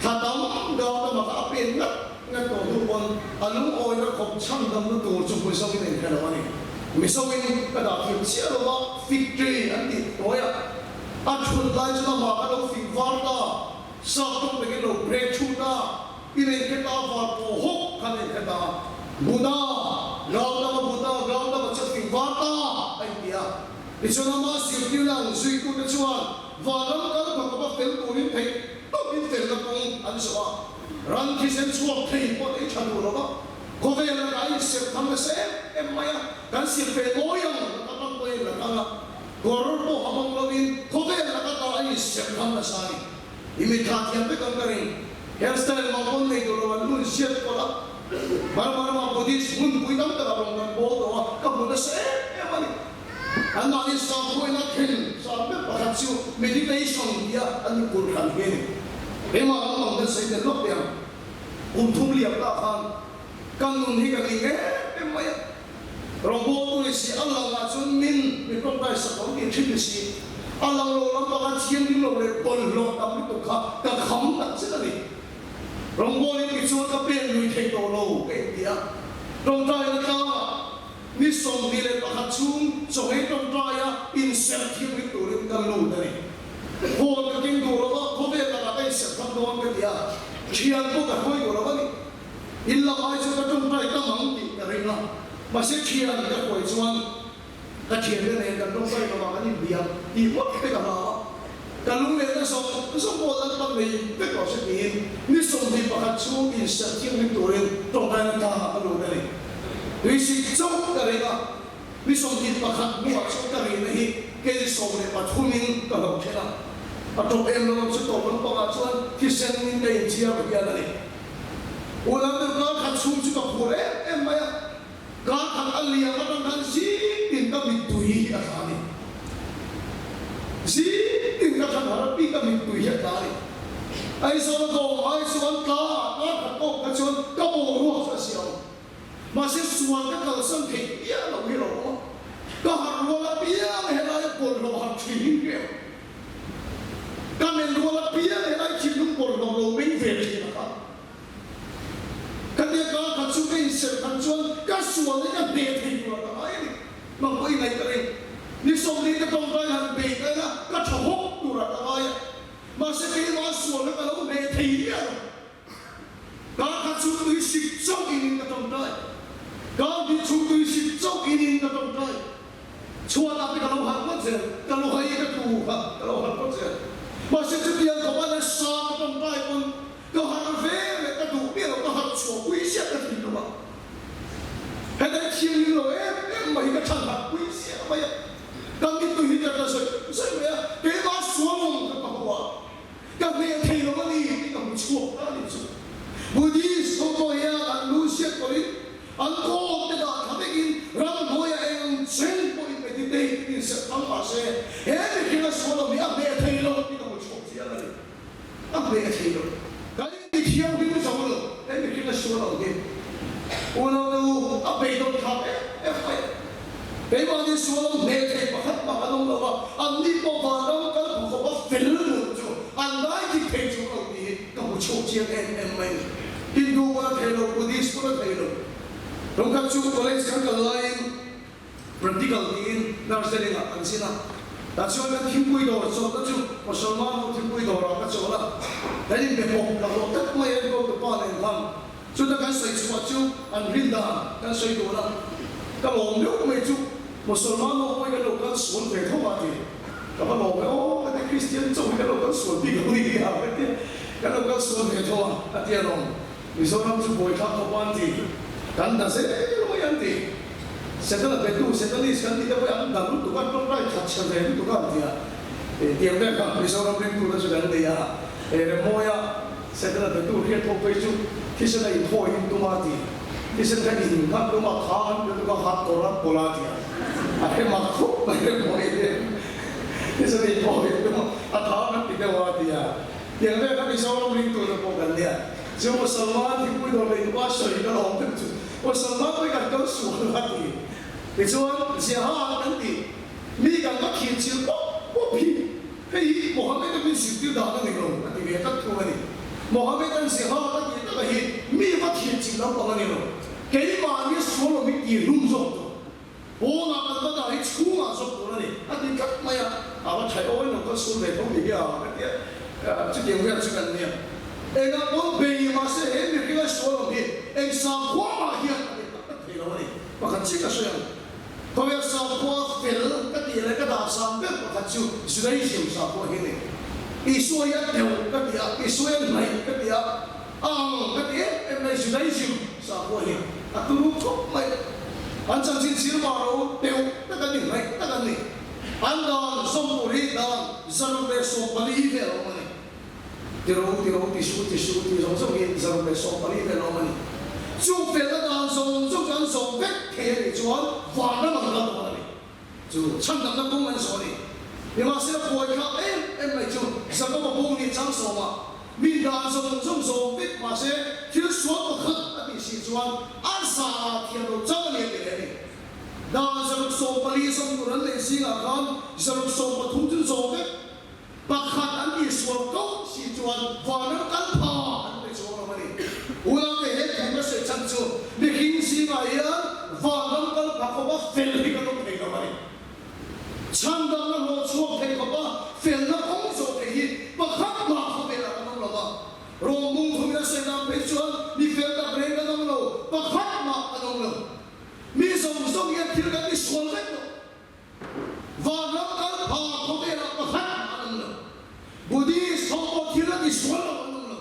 Thla tam Gautama kha a pen ngat ngat tawh hnu pawn a lungawina khawp chhandamna tur chu hmu zawngin a inhre lo a ni. Mizoin ka dah thiam chiah lo va, fig tree an tih hnuaiah a thut lai chuan amah kha lo fig var ta, sap tawng takin lo break thu ta, I nei hre ta var pawh hawk kha nei hre ta. Buddha, Gautama Buddha, Gautama chu fing var ta a inti a. Tichuan ama zirtirna ang zuitute chuan vanram kal phakawpa fel turin theih tawpin felna kawng an zawh a. Ran thisen chhuak thei pawh an ei tha duh lo va, khawvel lakah a inserh tham nasa em em mai a, kan sir ve mawi ang laka tang pawhin la tang a, kawr pawh ha bawng lovin khawvel laka ta a inserh tham nasa a ni. I mitthla thiam vek ang ka ring. Hairstyle mah pawn nei duh lo an lu in hriat kual a. Burma ramah Buddhist hmunpui tam takah rawn kan bawl tawh a, ka hmu nasa em em a ni. Anmahni sakhuaina thil sang ber pakhat chu meditation tia an inkulh hran hi a ni. Keimah lam bang kan sawi tel lawk teh ang. Kum thum liam ta khan ka nun hi ka ning em em mai a. Rawngbawltu ni si, a langah chuan min mi tawngtai sak lo tih thin ni si, a lang lo lam baka thianghlim lo leh bawlhhlawh tam lutuk kha ka kham tak zet a ni. Rawngbawlin ti chuan ka pen lui thei tawh lo ka inti a, tawngtaina tlangah ni 21 chhung chawhmei tawngtaia inserh thianghlim turin ka lut a ni. Phone ka keng duh lo va, khawvel lakah ka inserh tham dawn ka ti a, thian pawh ka hruai duh lo a ni. In lam ai chu ka tawngtai tam ang tih ka ring a, mahse thian ka hruai chuan ka thiante nen kan tawngtai lo ah kan inbiak tih ngawt te ka hlau a, ka lung lehna zawng zawng pawh Lalpan nei vek lo se tiin ni 21 chhung inserh thianghlim turin tawngtaina tlangah ka lut a ni. Tuisik chauh ka ring a. Ni 21 hnuah chuan ka rihna hi kei 13 in ka hlauh then a. A tawp em lo ang chu tawp lampangah chuan thisen in ka inchhiar hian a ni. Unau deuh kar khat chhung chu ka phur em em mai a. Kar khat a liam atang khan zingtin ka mittui hi a tla a ni. Zingtin ka thlan harh api ka mittui hi a tla a ni. Aizawl a dawm ai chuan tla kar khat awm kha chuan ka boruak chu a siam. Mahse sual ka kalsan theih piah lo hi lo awm a, ka harh rual apiang helai bawlhhlawh harh thin hi hriat. Ka men rual apiang helai thinlung bawlhhlawh lo meng ve thin a kha. Ka tia kar khat chu ka inserh khat chuan ka sual hi ka hneh thei tur a ka ngai a ni. Nang pawh i ngaih ka ring. Ni 40 ka tawngtai han bei ka en a, ka tha hawk tur a ka ngai a. Mahse keimah sual kha ka lo hneh thei miah lo. Kar khat chhung tui sik chauh in in ka tawngtai. Kar hnih chhung tui sik chauh in in ka tawngtai. Chhuatah te ka lo harh ngawt zel, ka lu hai ka tu kha ka lo harh ngawt zel. Mahse chutiang khawpa nasa ka tawngtai pawn ka harh ve leh ka duh miah lo, ka harh chhuah pui ziah ka thin lo a. Hetlai thianghlim lo em em mai hi ka chhan harh pui ziah mai a. Ka mittui hi ka tla zawih zawih mai a, keimah sualawm kha ka hmu a. Ka hmel thei lo a ni tih ka hmu chhuak ta a ni chu. Buddhist ho pawh hian an lu hriat tawhin an kawt te dah tha vekin ramhnuaiah eng chen pawhin meditate in serh thang mah se he mihring a sual lo hi a hmel thei lo tih ka hmu chhuak chiang a ni. A hmel thei lo. Kan inti thianghlim zo lo he mihring a sual lo hi. Unau nu a beidawn thlak em em mai. Keimahni sual awm hmel thei pakhat mah an awm lo a, anni pawh vanram kal hmu khawp a fel nun chu an ngai dik thei chung lo tih hi ka hmu chhuak chiang em em mai ni. Hindu pawn a thei lo, Buddhist pawn a thei lo. Tumkhat chu college kan kal laiin practical tiin nursery ah kan zin a, tah chuan kan thingpui dawr chawlhna chu Mosolman ho thingpui dawrah ka chawl a, kan inbe pawp laklawh tak mai a enkawl tupa nen khan. Chuta kan sawi chhuah chu an rin dan kan sawi dun a, ka lawm deuh mai chu Mosolman ho pawhin kan lo kal sual ve tho a ti. Ka va lawm e aw ka ti Kristian chauh hi kan lo kal sual bik lo ni a ka ti a, kan lo kal sual ve tho a a ti alawm. Mizoram chu buaithlak khawp a an ti, kan da zel mai an ti. Setana betu Satanist kan tih te pawh hi an da lutuk a, tawngtai that chhe ve lutuk a an ti a. Tiang vel kha Mizoram ringtute chu kan nei a, Remawia Setana betu hriat ho phei chu thisen a inthawi in tum a ti. Thisen kha in nghat tum a, kha an lutuk a, hat kawr an pawlh a ti a. A hre mak khawp mai reng mawi te. Thisen a inthawi in tum a, a tha an ti deuh a ti a. Tiang vel kha Mizoram ringtu te pawh kan nia. Chu Musalman thingpui dawr nei tupa sawi ka lawm deuh chu. Musalman pawh hi kan kal sual a ti. Tichuan ziaha kan ti. Mi kan va thil chil pawp pawp hi. Hei hi Mohammed-a min zirtir dan a ni lo, a ti ve tlat thung a ni. Mohammed-a'n zihar a tih takah hi mi va thil chih lampang a ni lo. Keimahni sual awm hi tirhlum zawk tur. Pawnah kan va dah hi chhungah zawk tur a ni, a ti tlat mai a. A va thaih awi lo, kan sual ve tho ni hi a, ka ti a. Chutiang vel chu kan nia. Engah pawn bei mahse he mihringa sual awm hi eng sakhua mah hian a ti tak tak thei lo a ni. Pakhat chiah ka sawi ang. Khawvel sakhua fel ka tih leh ka dah san ber pakhat chu Judaism sakhua hi a ni. Isua hi a deuh ka ti a, Isua hi a hnaih ka ti a, a ang ka ti em em mai Judaism sakhua hi a turu khawp mai. An chanchin chhir mah ro deuh tak an ni, hnaih tak an ni. An dan zawm tur hi dan 114 vel a awm a ni. Ti ro, ti ro, ti su, ti su, tih zawng zawng hi 114 vel a awm a ni. Chung felna dan zawng zawng chu an zawm vek thei a nih chuan vanram an kal dawn a ni. Chu chhandamna kawng an zawh a ni. Nimahsela buaithlak em em mai chu Jakoba bung nih chang sawmah mi dan zawng zawng zawm vek mahse thil sual pakhat a tih si chuan a za ah thiam lo chang a ni a ti leh a ni. Dan 114 zawm tur an neih zingah khan 113 chu zawm vek. Pakhat an tih sual ko si chuan vanram kal pha an pe chuang lo a ni. Unaute he thu ka sawi chhan chu mihring zingah hian vanram kal pha khawpa fel hi kan awm thei lo a ni. Chhandamna hlawh chhuak thei khawpa felna kawng zawh thei hi pakhat mah khawvelah kan awm lo va. Rawng bung thumin a sawi dan phei chuan mi fel tak reng kan awm lo, pakhat mah kan awm lo. Mi zawng zawng hian thil kan ti sual vek lo. Vanram kal pha khawvelah pakhat mah an awm lo. Buddhist ho pawh thil a ti sual lo an awm lo.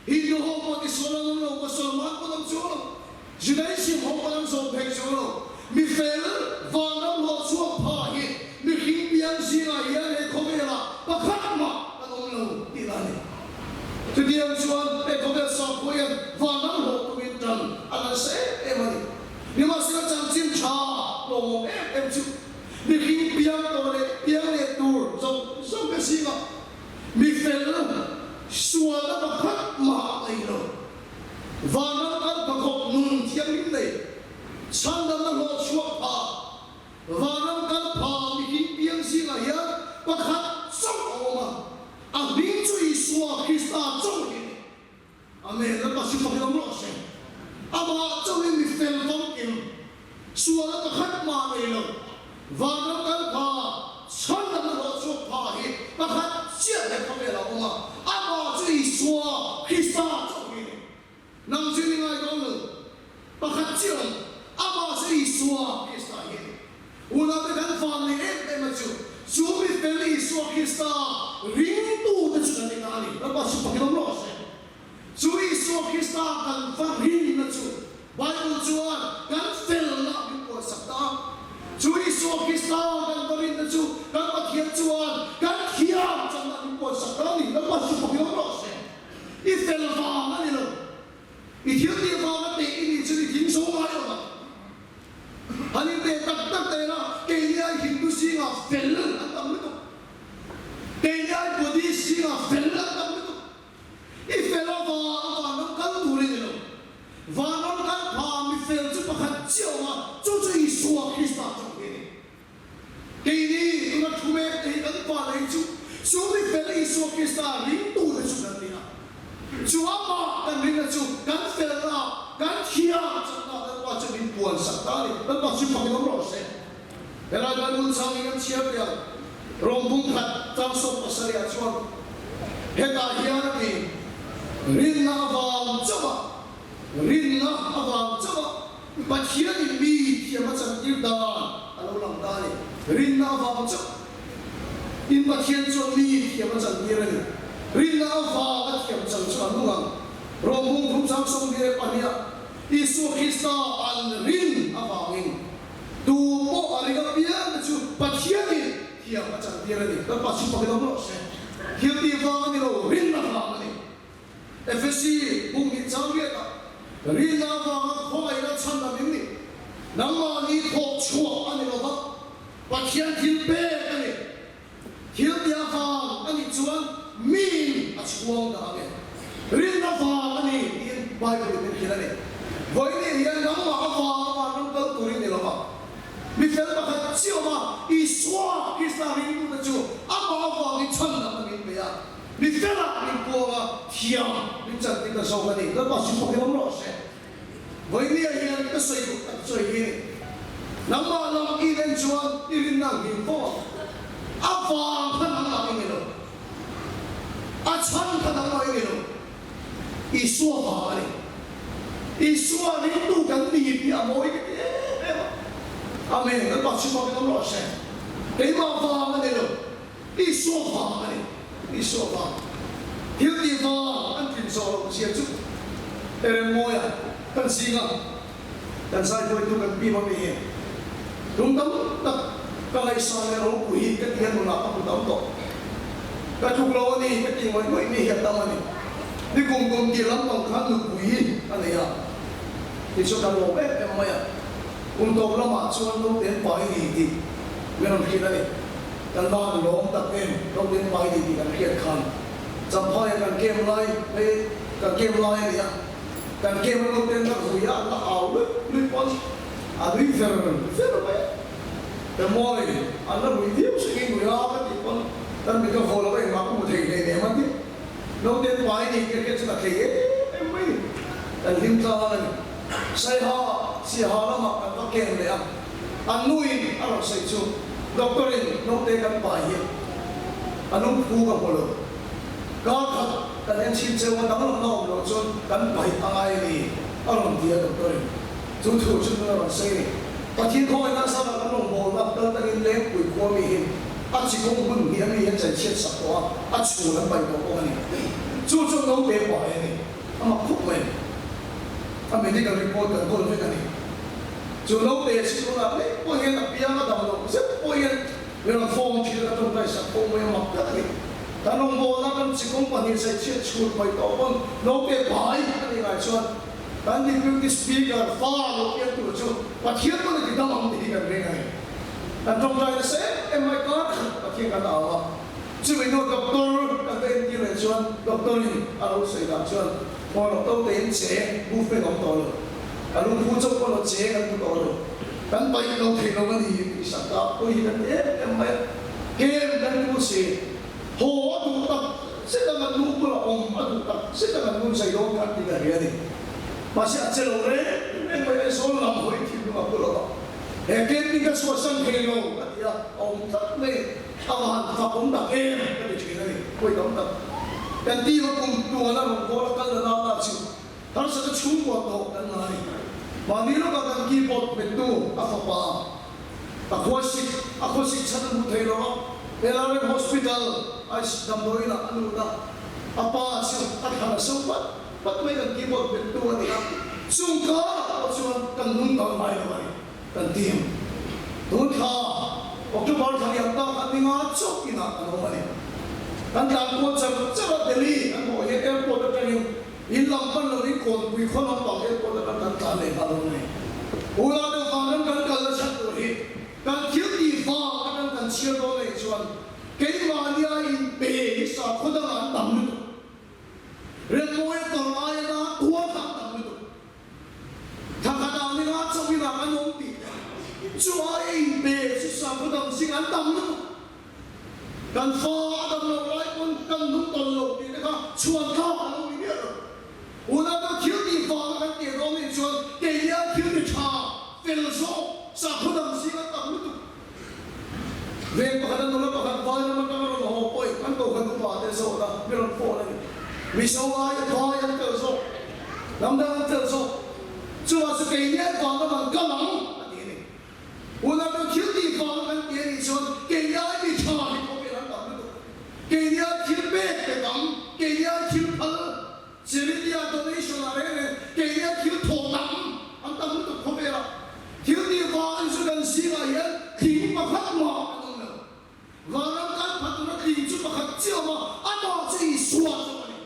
Hindu ho pawh ti sual an awm lo, Mosolman pawh an awm chuang lo. Judaism ho pawh an zawm phei chuang lo. Mi fel te zingah mi fel sualna pakhat mah nei lo, vanram kal phakawp nun thianghlim nei, chhandamna hlawh chhuak pha, vanram kal pha mihring piang zingah hian pakhat chauh a awm a, a hming chu Isua Krista chauh hi a ni. Amen, Lalpa chu fakin awm rawh se. Amah chauhin mi fel famkim, sualna pakhat mah nei lo, vanram kal pha, chhandamna hlawh chhuak pha hi pakhat chiah he khawvel ah awm a, amah chu Isua Krista chauh hi a ni. Nang chu i ngai dawn lo, pakhat chiah awm, amah chu Isua Krista hi a ni. Unaute kan van nei em em a chu, chu mi fel Isua Krista ringtute chu kan ina a ni. Lalpa chu fakin awm rawh se. Chu Isua Krista kan va rinna chu Bible chuan kan felna min puansak ta a. Chu Isua Krista kan va rinna chu kan Pathian chuan kan thiam channa min puansak ta a ni. Lalpa chu fakin awm rawh se. I fel vang a ni lo. I thil tih vanga teh i nih chuan i tling zo ngai lo ang. Han in teh tak tak ta ila, keini ai Hindu zingah fel an tam lutuk. Keini ai Buddhist zingah fel an tam lutuk. I fel avang vanram kal tur i ni lo. Vanram kal pha mi fel chu pakhat chiah awm a, chu chu Isua Krista chauh hi a ni. Keini tuna thu mek te hi kan pa lei chu chu mi fel Isua Krista ringtute chu kan ni a. Chu amah kan rinna chu kan felna, kan thiam chakna Lalpa chu min puan sak ta a ni. Lalpa chu fakin awm rawh se. Helai Bible changin kan chhiar teh ang. Rom bung khat tang sawm pasarihah chuan hetah hian a ti, Rinna avang chauh a, rinna avang chauh a, Pathianin mi thiam a chantir dan a lo lang ta a ni. Rinna avang chauh in Pathian chuan mi thiam a chantir a ni. Rinna avanga thiam chang chu an nung ang. Rawng bung thum chang 22 Isua Krista an rin avangin tu pawh a ring apiang te chu Pathianin thiam a chantir a ni. Lalpa chu fakin awm rawh se. Thil tih vang a ni lo, rinna vang a ni. Efesi bung hnih chang riatah rinna avanga khawngaihna chhan lam in ni. Nangmahni thawk chhuah a ni lova, Pathian thil pek a ni. Thil ti avang a nih chuan miin a chhuang dah ang e. Rinna vang a ni tiin Bible in min hrilh a ni. Vawiin hian nangmah avanga vanram kal turin ni lova, mi fel pakhat chiah awm a, Isua Krista ringtute chu amah avangin chhan lam a min pe a. Mi felah min puang a, thiam min chantir ta zawk a ni. Lalpa chu fakin awm rawh se. Vawinia hian ka sawi duh tak chu hei hi a ni. Nangmah lam i en chuan i rinna ang hlim fo ang. A vang kha nangmah i ni lo. A chhan kha nangmah i ni lo. Isua vang a ni. Isua ringtu kan ni tih a mawi ka ti em em a. Amen. Lalpa chu fakin awm rawh se. Keimah vang a ni lo. Isua vang a ni. Isua vang. Thil tih vang an tlin zawh loh zia chu Eremmawia kan zinga kan zaibuaitu kan pi hmami hi tum tam tak ka ngaihsan leh ropui hi ka ti a nunah ka hmu tam tawh. Ka tluk lo a ni ka tih ngawih ngawih mi hi a tam a ni. Ni kum kum tih lampang khan nupui hi a nei a, tichuan ka lawm em em mai a. Kum tawp lamah chuan naupang pai ni tih min rawn hrilh a ni. Kan va han lawm tak em, naupang pai ni tih kan hriat khan. Champhaia kan kem lai hei kan kem lai a ni a, kan kem a naupang la rui a, an la au luih luih pawn a nui ver ver mai a. Emawi an la rui viau se ngei nui a ka tih pawn kan mit ka vaw lo a engmah ka hmu thei hleinem a ti. Naupang pai ni tih a hriat chuan a thei em em mai ni. Kan hlim tlang a ni. Saiha Siaha lamah kan va ken leh a, an nuin a rawn sawi chu Doctor in naute kan pai hi a lungphu ka hmu lo. Kar khat kan en chhin cheu a danglamna awm loh chuan kan paih a ngai a ni a rawn ti a Doctor in chu thu chu nuna rawn sawi a ni. Pathian khawngaihna zara kan rawn bawlna kal tangin Lengpui khua mi hi a chikawng hun hnih a mi hian chaichhiat sak tawh a, a chhun an paih tawh bawk a ni. Chu chuan naute pai a ni. A mak khawp mai. A medical report kan kawl vek a ni. Chu naute chu tunah lek pawh hian a piang a dam loh zet pawh hian mi rawn phone thin a ka tawngtai sak pawh mai a mak tak a ni. Kan rawngbawlna kan chikawng pahnih zaichhiat chhut mai tawh pawn naute pai a nih ngai chuan kan deputy speaker fa lo piang tur chu Pathian pawn a ti dam ang tih hi kan ring a ni. Kan tawngtai nasa em em mai kar khat Pathian kan au a. Chumi hnu doctor kan va entir leh chuan doctor in a lo sawi dan chuan hmawlawk to te in che movement awm tawh lo, a lungphu chauh pawh lo che kan hmu tawh lo, kan paih lo thei lo a ni tih sak ta pawh hi kan ti em em mai a, kem kan pu si, haw a duh tak zet ang an nu bulah awm a duh tak zet ang an nun zai dawn kha an ti ta hle a ni. Mahse a che lo reng reng mai a, Aizawl lam hawi thinlung a pu lo a, he camping ka chhuahsan thei lo a ti a, a awm tlat mai. A va han fak awm tak em ka ti thin a ni. Pawi tam tak kan team a kum tuan a rawn goal a kal na nana chu harsatna chhungkaw tawh kan ngai. Mahni lawkah kan keyboard hmettu a fapa a khuasik a khuasik chhan a hmu thei lo a, LRM Hospital ICU damdawiin ah a lut a, a pa chu a thlan a so pat pat mai kan keyboard hmettu a ni a, chung karah pawh chuan kan nung dang ngai lo a ni. Kan team tun thla October thla liam ta khan ninga chauh inah kan awm a ni. Kan tlan kual char char a, Delhi kan hmuh hian airport atangin in lam pan lovin Kawnpui khaw lampang airport atang kan tlan leh nghal awm a ni. Ula deuh vanram kan kal na chhan tur hi kan thil tih vang atang kan chhiar dawn anih chuan keimahnia inpe hi sakhaw dangah an tam lutuk. Remmawia tawrh aia na kual kha an tam lutuk. Thakhat ah ninga chauh in ah kan awm tih chu ai a in pe chu sakhaw dang zing an tam lutuk. Kan fa a dam loh lai pawn kan nung tawn lo tih te kha chhuan thlak a lo ni miah lo. Unau deuh thil tih vang a kan tih dawn nih chuan kei hian thil ti tha fel zawk sakhaw dang zing an tam lutuk. Veng pakhat a nula pakhat vai ram atanga rawn haw pawhin an kohhran upa te zawt a mi rawn phone a ni. Mizo ai vai an tel zawk, hnam dang an tel zawk. Chuvang chu kei nen vang ram an kal ang a ti a ni. Unau chu thil tih vang kan ti a nih chuan kei ni ai mi tha hi khawvel an tam lutuk. Kei ni ai thil pek pe tam, kei ni ai thil phal, charity a donation ah reng reng kei ni ai thil thawh tam an tam lutuk khawvel ah. Thil tih vang chu kan zingah hian thing pakhat mah an awm lo. Vanram kal phat tura tling chu pakhat chiah awm a, amah chu Isua chu a ni.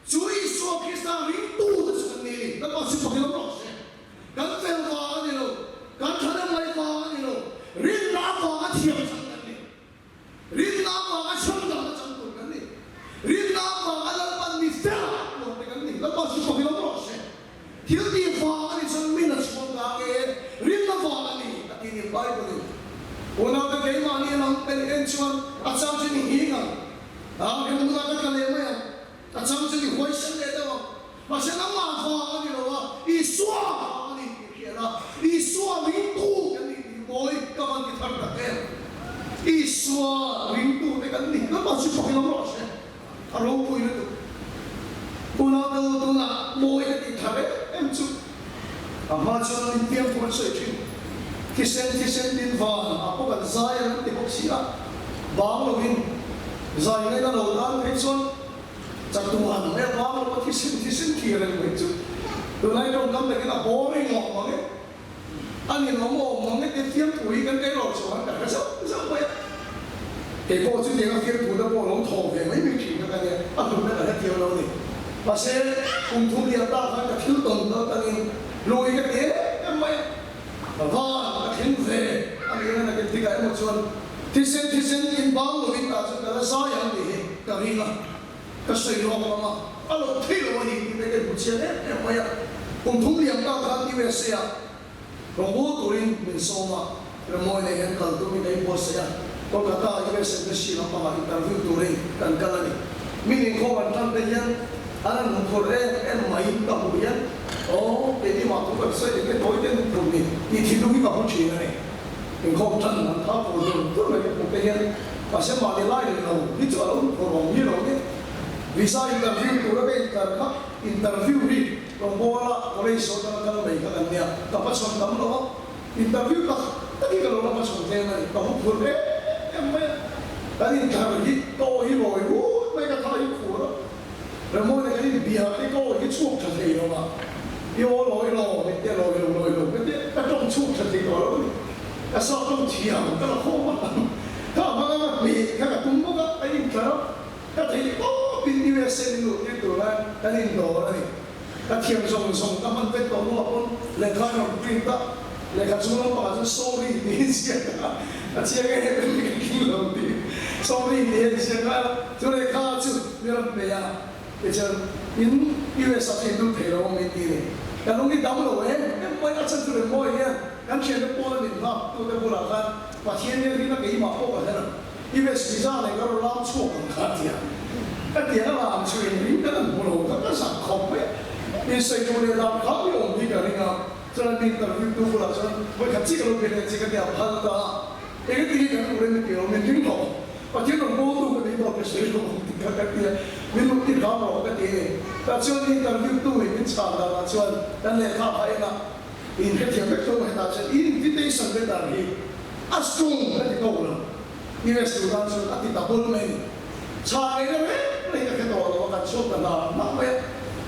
Chu Isua Krista ringtu te chu kan ni a ni. Lalpa chu fakin awm rawh se. Kan fel vang a ni lo, kan thahnem ngaih vang a ni lo, rinna avanga thiam chang kan ni. Rinna avanga chhandamna chang tur kan ni. Rinna avanga Lalpan mi fel a tuar te kan ni. Lalpa chu fakin awm rawh se. Thil tih vang a nih chuan min a chhuang ta nge? Rinna vang a ni a ti ni Bible in. Unaute keimahni lam pen en chuan a chang chu ni nghing ang. A remhmunah ka tla leh mai ang. A chang chu ni huaisen leh deuh ang. Mahse nangmah vang a ni lo a, Isua vang a ni tih hriat a, Isua ringtu kan nih tih mawi ka van ti thar tak em. Isua ringtute kan ni. Lalpa chu fakin awm rawh se. A ropui lutuk. Unau deuh tunah mawi ka tih thar em em chu. A hma chuan min piang tur an sawi thin. Thisen thisen tin van a pawh kan zai ang an ti bawk si a. Bang lovin zai ngaihna lo tan phei chuan chatuan mai a bang lo a thisen thisen thlir reng mai chu. Tunlai tawngkam takin a boring awm mang e. A ni lo maw? Mawng e te fiamthu hi kan kei lo chuan ka hre zauh zauh mai a. Kei pawh chutianga fiamthu te pawh lo thawk ve mai mai thin kha ka nia, a hlutna ka hre thiam lo a ni. Mahse, kum thum lian ta khan ka thil tawn dal tangin lui ka ti em em mai a. Ka van ka thleng ve a nih na nakin tikah emaw chuan thisen thisen in bang lovin tah chuan ka la zai ang tih hi ka ring a. Ka sawi lawk ang a, a lo thei lo a ni tih te ka inhmu chiang em em mai a. Kum thum liam ta khan USA ah rawngbawl turin min sawm a, Remawi nei hian kal tumin ka inbuatsaih a, Kolkata ah US Embassy lampangah interview turin kan kal a ni. Min inkhawm an tan te hian an han hmuphur em em mai ka hmuh hian aw keini mah thu kan sawi eng nge tawi te an hmuphur ni tih thinlung hi ka hmu thin a ni. Inkhawm tan an tha phur dur dur mai ka hmuh te hian Mahse mahni lai rih lo hi chu a lo phur awm hi lo ni. Visa interview tura ka intar kha interview hi Rawngbawl-a college saw atanga kal mai kha kan nia, ka hmachhawn tam lo a, interview tak tak hi ka lo la hmachhawn tlem a ni, ka hu phur em em mai a, kan inthar hi ka aw hi rawi rut mai ka tha hi khur a, Ramawina kan inbia hi ka aw hi chhuak tha thei lo a, i aw lawi lo min tia lawi lo lawi lo ka tia ka tawng chhuak tha thei tawh lo a ni, ka sa tawng thiam ka la khawm a, kha hmang anga hmeh kha ka tum bawk a, ka intlar a, ka theih tawpin USA min luh tir tur khan kan indawr a ni, ka thiam zawng zawng ka hman vek tawh hnuah pawn lehkha a rawn print a, lehkha chung lampangah chuan sorry tiin ziak a, a chiang em em hi ka ring lo tih. Story tih hi a inziak a, chu lehkha chu mi rawn pe a, tichuan in US ah chu in lut thei lo ang min ti ni. Ka lung i dam lo em em mai a, chhan chu Remmawii hian kan thiante pawl a min nghak tute bulah khan Pathian hian rin a keimah pawh ka hre lo, US visa leh ka rawn lam chhuak ang kha a ti a. Ka tiang a lam chu in ring kan an hmu lo kha ka zak khawp mai a, insawi duh leh dan kha mi awm hi ka ring a, chuan min interview tu bulah chuan vawikhat chiah ka lo be leh che ka ti a phal ta a. Engati nge kan ur em ti lo min ring lo. Pathian rawn bawl tu ka nih dawt ka sawi lo ang tih kha ka ti a, min rawn ti hram rawh ka ti e. Tah chuan interview tu in min chhan danah chuan kan lehkha kha en a, in hrethiam vek tho hetah chuan i invitation letter hi a strong ka ti tawk lo. US tur tan chuan a ti ta bul mai a ni. Chhan ngaihna reng reng ka hre tawh lo a, kan chhuak ta hna hna mai a.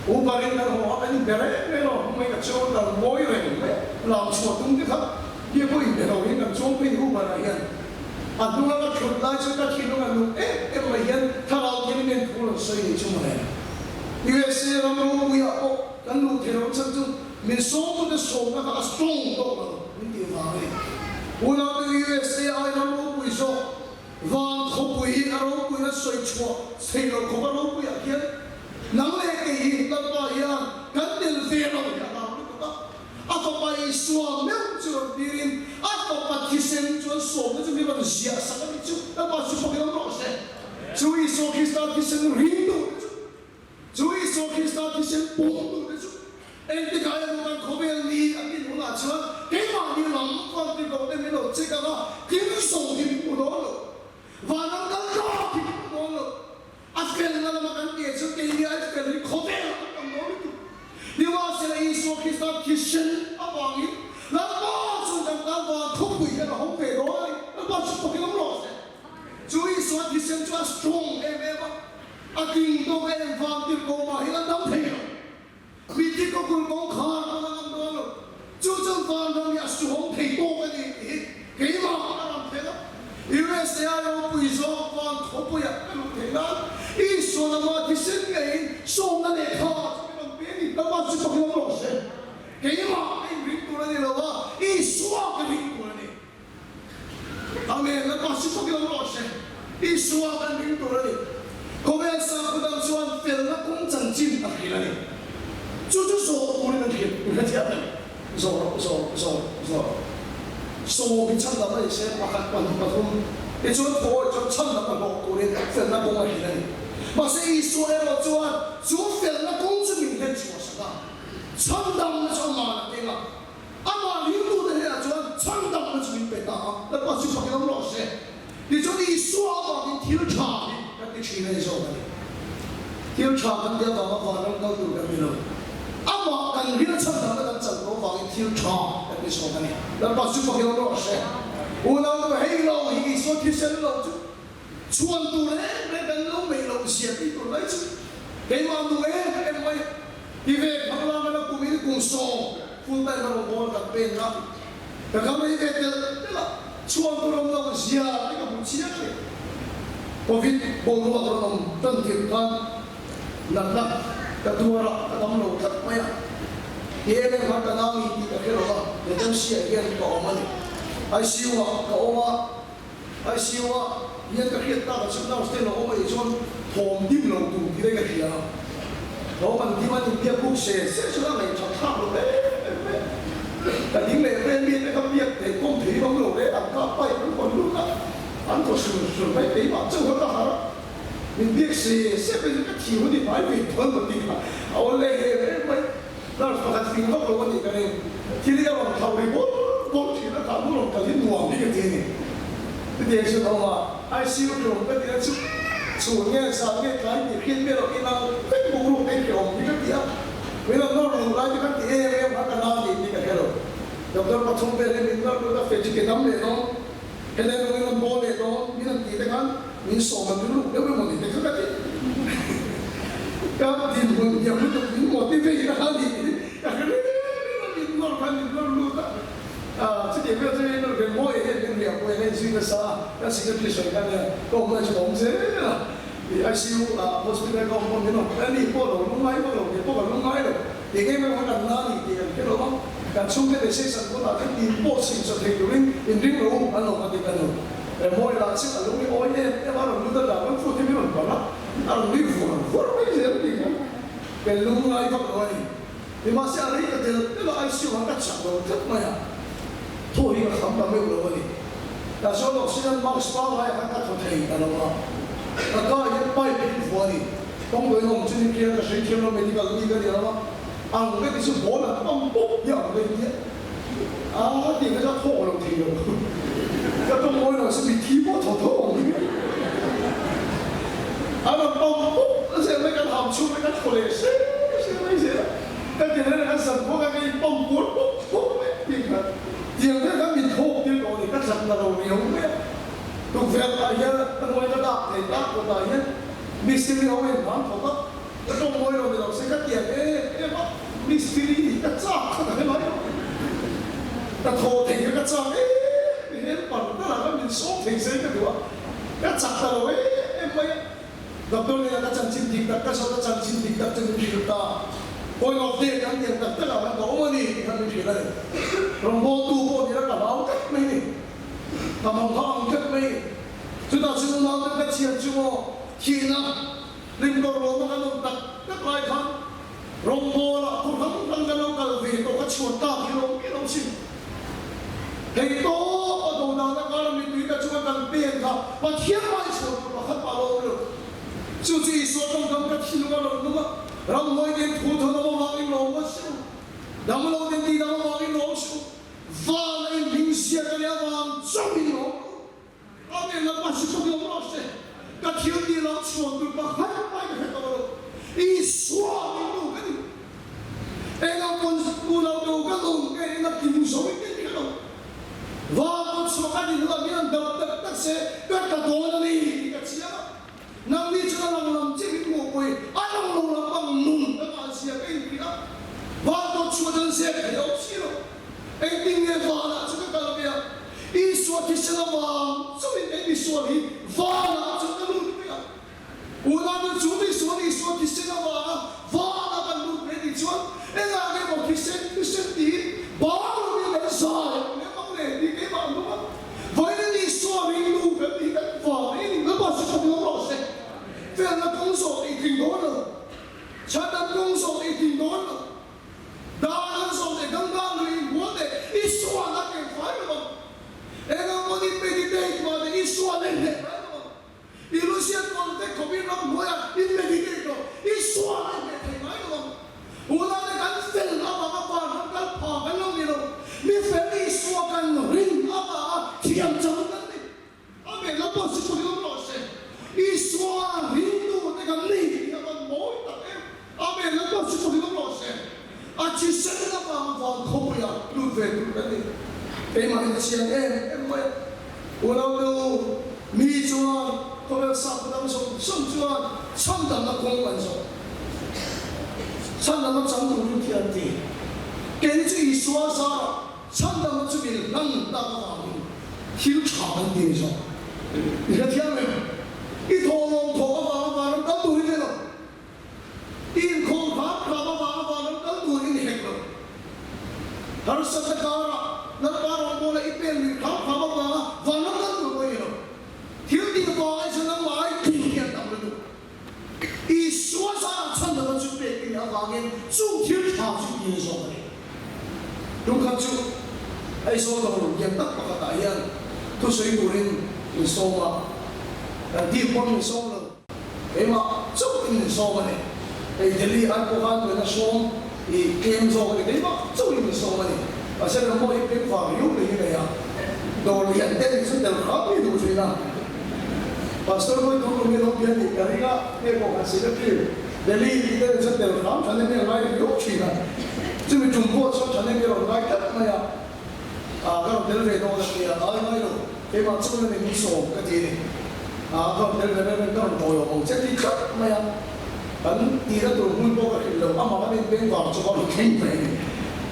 Uber in kan haw a, kan inbe reng reng lo, hmai ka chuang a, kan ngawi reng mai a, lam chhuah tum te kha Hi pawh inbe lo hian kan chuang phei hu banah hian a hnunga ka thut lai chuan ka thinlung a nung em em mai hian thlarau thil hian thu rawn sawi ni chu mawle. USA ram ropuiah pawh kan luh thei lo chhan chu min sawmtute sawmna kha a strong tawk lo min tih vang a ni. Unaute USA ai ram ropui zawk van khawpui hi a ropuina sawi chhuah thei lo khawp a ropuiah khian nang leh kei hi Lalpa hian kan tel ve lo hi a hlau lutuk a. A fapa Isua meuh chu rawn tirin a fapa thisen chuan sawmna chu mi rawn ziah sak a nih chu. Lalpa chu fak in awm rawh se. Chu Isua Krista thisen ring duhte chu, chu Isua Krista thisen pawm duhte chu engtikah emaw kan khawvel ni a tin hunah chuan keimahni lam van ti ko te min lo check ang a, thil zawng hi min hmu dawn lo. Van ang kal tlak hi min hmu dawn lo. A felna lama kan tih chu keini ai fel hi khawvel ah kan tam lo lutuk. Nimahsela Isua Krista thisen avangin Lalpa chuan kan tan van thupui hian a hawng ve dawn a ni. Lalpa chu fakin awm rawh se. Chu Isua thisen chu a strong em em a, a ding tawk em van tirhkoh mah hian a dam thei lo. Mithi kawkul kawngkhar pawn a ngam dawn lo. Chu chuan vanram hi a suhawm thei tawk a ni tih hi keimah a rawn thleng a. USA a ropui zawk van khawpuiah ka luh theih nan Isua lama thisen ngeiin sawmna lehkha chu min rawn pe a ni. Lalpa chu fak lam rawh se. Keimah ka inring tur a ni lo a, Isua ka ring tur a ni. Amen, Lalpa chu fak lam rawh se. Isua kan ring tur a ni. Khawvel sakhaw dang chuan felna kawng chanchin a hril a ni. Chu chu zawh turin an hril. In hrethiam em? Zawh rawh, zawh, zawh, zawh. Sawm hi chhan lam a ni se, pakhat, pahnih, pathum. Tichuan thawi chuan chhan lam a hlawh turin felna kawng a hril a ni. Mahse Isua erawh chuan chu felna kawng chu min hlen chhuah sak a. Chhan damna chu amah a keng a. Amah ringtute hnenah chuan chhandamna chu min pe ta a, Lalpa chu fakin awm rawh se. Tichuan Isua avangin thil tha hi kan ti thin a ni zawk a ni. Thil tha kan ti avanga vanram kal tur kan ni lo. Amah kan rin a chhandamna kan chan tawh avangin thil tha kan ti zawk a ni. Lalpa chu fakin awm rawh se. Unau nu hei lo hi Isua thisen lo chu chhuan tur reng reng kan lo neih loh zia tih tur mai chu keimah nu em em mai ti ve phang la ngana kum in kum sawm full time a rawn bawl kan pen a ka kam ei ve telh telh a chhuan tur awm loh zia te ka hmu chiang a ni. Covid boruak rawn awm tan tirh khan natna ka tuar a ka dam lo tlat mai a ti em em khan ka nau ni tih ka hre lo a emergency ah hian ka awm a ni ICU ah ka awm a. ICU ah hian ka hriat tak a chu nurse te lo awm anih chuan thawm dim lo tur tih daih ka hria a, thawm an dim an inbiak buk se se chuan a ngaihṭhat thlak lo em em mai a, ka ding leh vel mi te kha biak theih kawm thei awm lo le an kap pipe an hawn lut a, an thaw sur sur mai keimah chauh kha ka harh a, min biak se se phei chu ka thi hun i hmai ve dawn lo tih kha a awl leh em em mai, nurse pakhat fing vak lo a nih ka ring, thil hi a rawn thau ri bawrh bawrh thin a, kha hnu rawn kal hi nuam hi ka ti a ni. Chutiang chu awm a, ICU tlawm ka ti a chu chhun nge zan nge tlai tih hriat miah loh inang vek boruak te hi awm hi ka ti a, min rawn nawr luh lai te khan ti em em kha ka na tih hi ka hre lo. Doctor pathum vel hi min nawr lut a, feh chu ke dam leh dawn, helai rawng in rawn bawl leh dawn min rawn tih te khan min sawm an rilru deuh emaw ni te kha ka ti. Ka dinhmun hniam lutuk min motivate a ni tih ka hre reng reng a, min nawr khan min nawr lut a. Chutiang vel chu hei Northern Mawi hian min riah pawh hian a inzui nasa a, kan secretary sawi khan hian ka awm lai chu ka awm zel a, ih ICU ah hospital ka awm pawh min awm a ni pawh lo lungngai vak lo, kei pawh kan lungngai lo, eng em em kha kan na a ni tih kan hre lo a, kan chhungte leh session kawtah te tin pawh chhim chawt thei turin inring lo an awm a ti ka nu. Remawi lah chu a lung i awi em em a, a rawn lut a dragon fruit hi min rawn barh a, a rawn nui vur vur mai zel a ni kha. Ka lung ngai vak lo a ni. Nimahse a rei ta tel tel a, ICU ah ka chak lo tlat mai a, thaw hi ka kham ta meuh lo a ni. Tah chuan oxygen mask pangngai ah khan ka thaw thei ta lo a, ka ka hian pipe in vuah a ni. Kawngkawi awm chu ni khian ka hrei thiam lo medical mi ka ni lo a, ang ka ti chu ball an pump pawp hi ang ka inti a, aa tih kha chu a thawk lo thei lo. Ka tawng mawi lo chu mitthi pawh thaw tho ang hi. A rawn pump pawp zel mai, kan ham chhung mai kan thaw leh se se mai zel a, ka ti reng a, kan zan khawk a ka in pump kual pawp pawp mai tih kha tiang te khan min thawk tir tawh a ni, ka chakna lo riau mai a, tukverh ah hian ka hnuai ka dak thei tak kawtah hian Mistiri ho in hmang thawk a, ka tawng mawi lo ni lo se ka tiang em em a, mistiri hi ka chak kha ka hre mai lo. Ka thaw thei kha ka chak em em helper ber ah khan min sawm thei se ka duh a, ka chak ta lo em em mai a. Doctor nena ka chanchin dik tak ka zawt a, chanchin dik tak chu min hrilh ta. Point of death an tiang tak tak ah khan ka awm a ni tih khan min hrilh a ni. Rawngbawltu pawh nena ka hlau tlat mai ni. Ka mangpha ang tlat mai. Chutah chu nau te ka chhiar chu maw thihna rimkawr lawma kan awm tak tak lai khan rawngbawlah thu hrang hrang kan lo kal ve tawh ka chhuan tak hi lo mi lo sim. Hei tawp a do dana kara mitui ka chunga kan pen kha Pathian mai chhuan tur pakhat pah lo awm lo. Chu chu Isua tawngkam ka thinlung a rawn lung a, ramhuai ten thu thawn awm avangin lawm a suh, damlo ten tihdam avangin lawm suh, van a inhming ziak a nih avang chauhin lawm rawh. Amen lam a si tuk lo rawh se. Ka thil tih lo chhuan tur pakhat mai ka hre tawh lo. Isua min nu ka ni. Engah pawn u lo do ka lung ka en a kim zo in ka hre lo. Van kawt chhuah ka ni hnuah hian dam tak tak se ka tla dawn a ni tih ka chiang a. Nangni chuan a lang lam chiah min hmuhpui, a lang lo lam ang nun ka ngahzia ka inhrilh a. Van kawt chhuah chuan zep thei a awm si lo. Engtin nge vanah chu ka kal ve a? Isua thisen avang chauhin kei misual hi vanah chu ka lut ve a. Unau chu misual Isua thisen avanga vanah kan lut ve tih chuan engah nge maw thisen thisen tiin bang lovin kan zai ang lem ang le tih keimah an awm a. Vawiin Isua ringtu kan tih kan vang hi ni lama chu ka hmu rawh se. Felna kawng zawh tih tling dawn lo. Chhandam kawng zawh tih tling dawn lo. Dan an zawm leh Ganga lui in bual leh Isua an keng fai lo ang. Eng ang pawn in meditate mah leh Isua an en hneh mai lo ang. I Lusian pawl te khawp in ram hnuai ah in meditate lo Isua an en hneh thei ngai lo ang. Unau te kan fel avanga van ram kal pha kan lo ni lo. Mi fel Isua kan rin avanga thiam chang kan ni. Amen Lalpa chu chu hian rawh se. Isua ringtu te kan ni tih hi a van mawi tak em. Amen Lalpa chu chu hian rawh se. A thisen avang van khawpuia lut ve tur kan ni. Keimah in a chiang em em mai a. Unau te u, mi chuan khawvel sakhaw dang zawng zawng chuan chhandamna kawng an zawh. Chhandamna chang turin khi an ti. Keini chu Isua zarah Chhandamna chu min hlan tak avangin thil tha kan ti ni zawk. I hrethiam em? I thawhlawm thawk avanga vanram kal tur i ni lo. I inkhawm hram hram avanga vanram kal tur i ni hek lo. Harsatna karah Lalpa rawngbawla i pen lui hram hram avanga vanram kal tur pawh i ni lo. Thil tih vanga i chu nangmah ai tih hian tam lutuk. Isua zarah chhandamna chu pek i nih avangin chung thil tha chu i ni zawk a ni. Tumkhat chu Aizawl dawr lian tak pakhatah hian thusawi turin min sawm a, kan team pawn min sawm lo. Keimah chauh in min sawm a ni. Hei Delhi an pawh khan tuina sawm i tlem zawk a ni, keimah chauh in min sawm a ni. Mahse ram pawh hi peng vang riau mai hi nei a, dawr lian te nih chu tel hram hi duh thin a. Pastor Mawi Dawng Lung hi lo bian tih ka ring a, hei pawh kan secretary Delhi tih te nih chuan tel hram than em hi a ngai riau thin a. Chumi tum pawh chuan than em hi a rawn ngai tlat mai a, ah ka rawn tel ve dawn a tia, ai ngai lo, keimah chuan a ni min sawm ka ti a ni. Ah ka rawn tel ve reng reng ka rawn tawiawm ang che ti tlat mai a, kan tihna tur hmun pawh ka hrilh lo, amah kan inbeng vang chu ka rawn thleng mai a ni.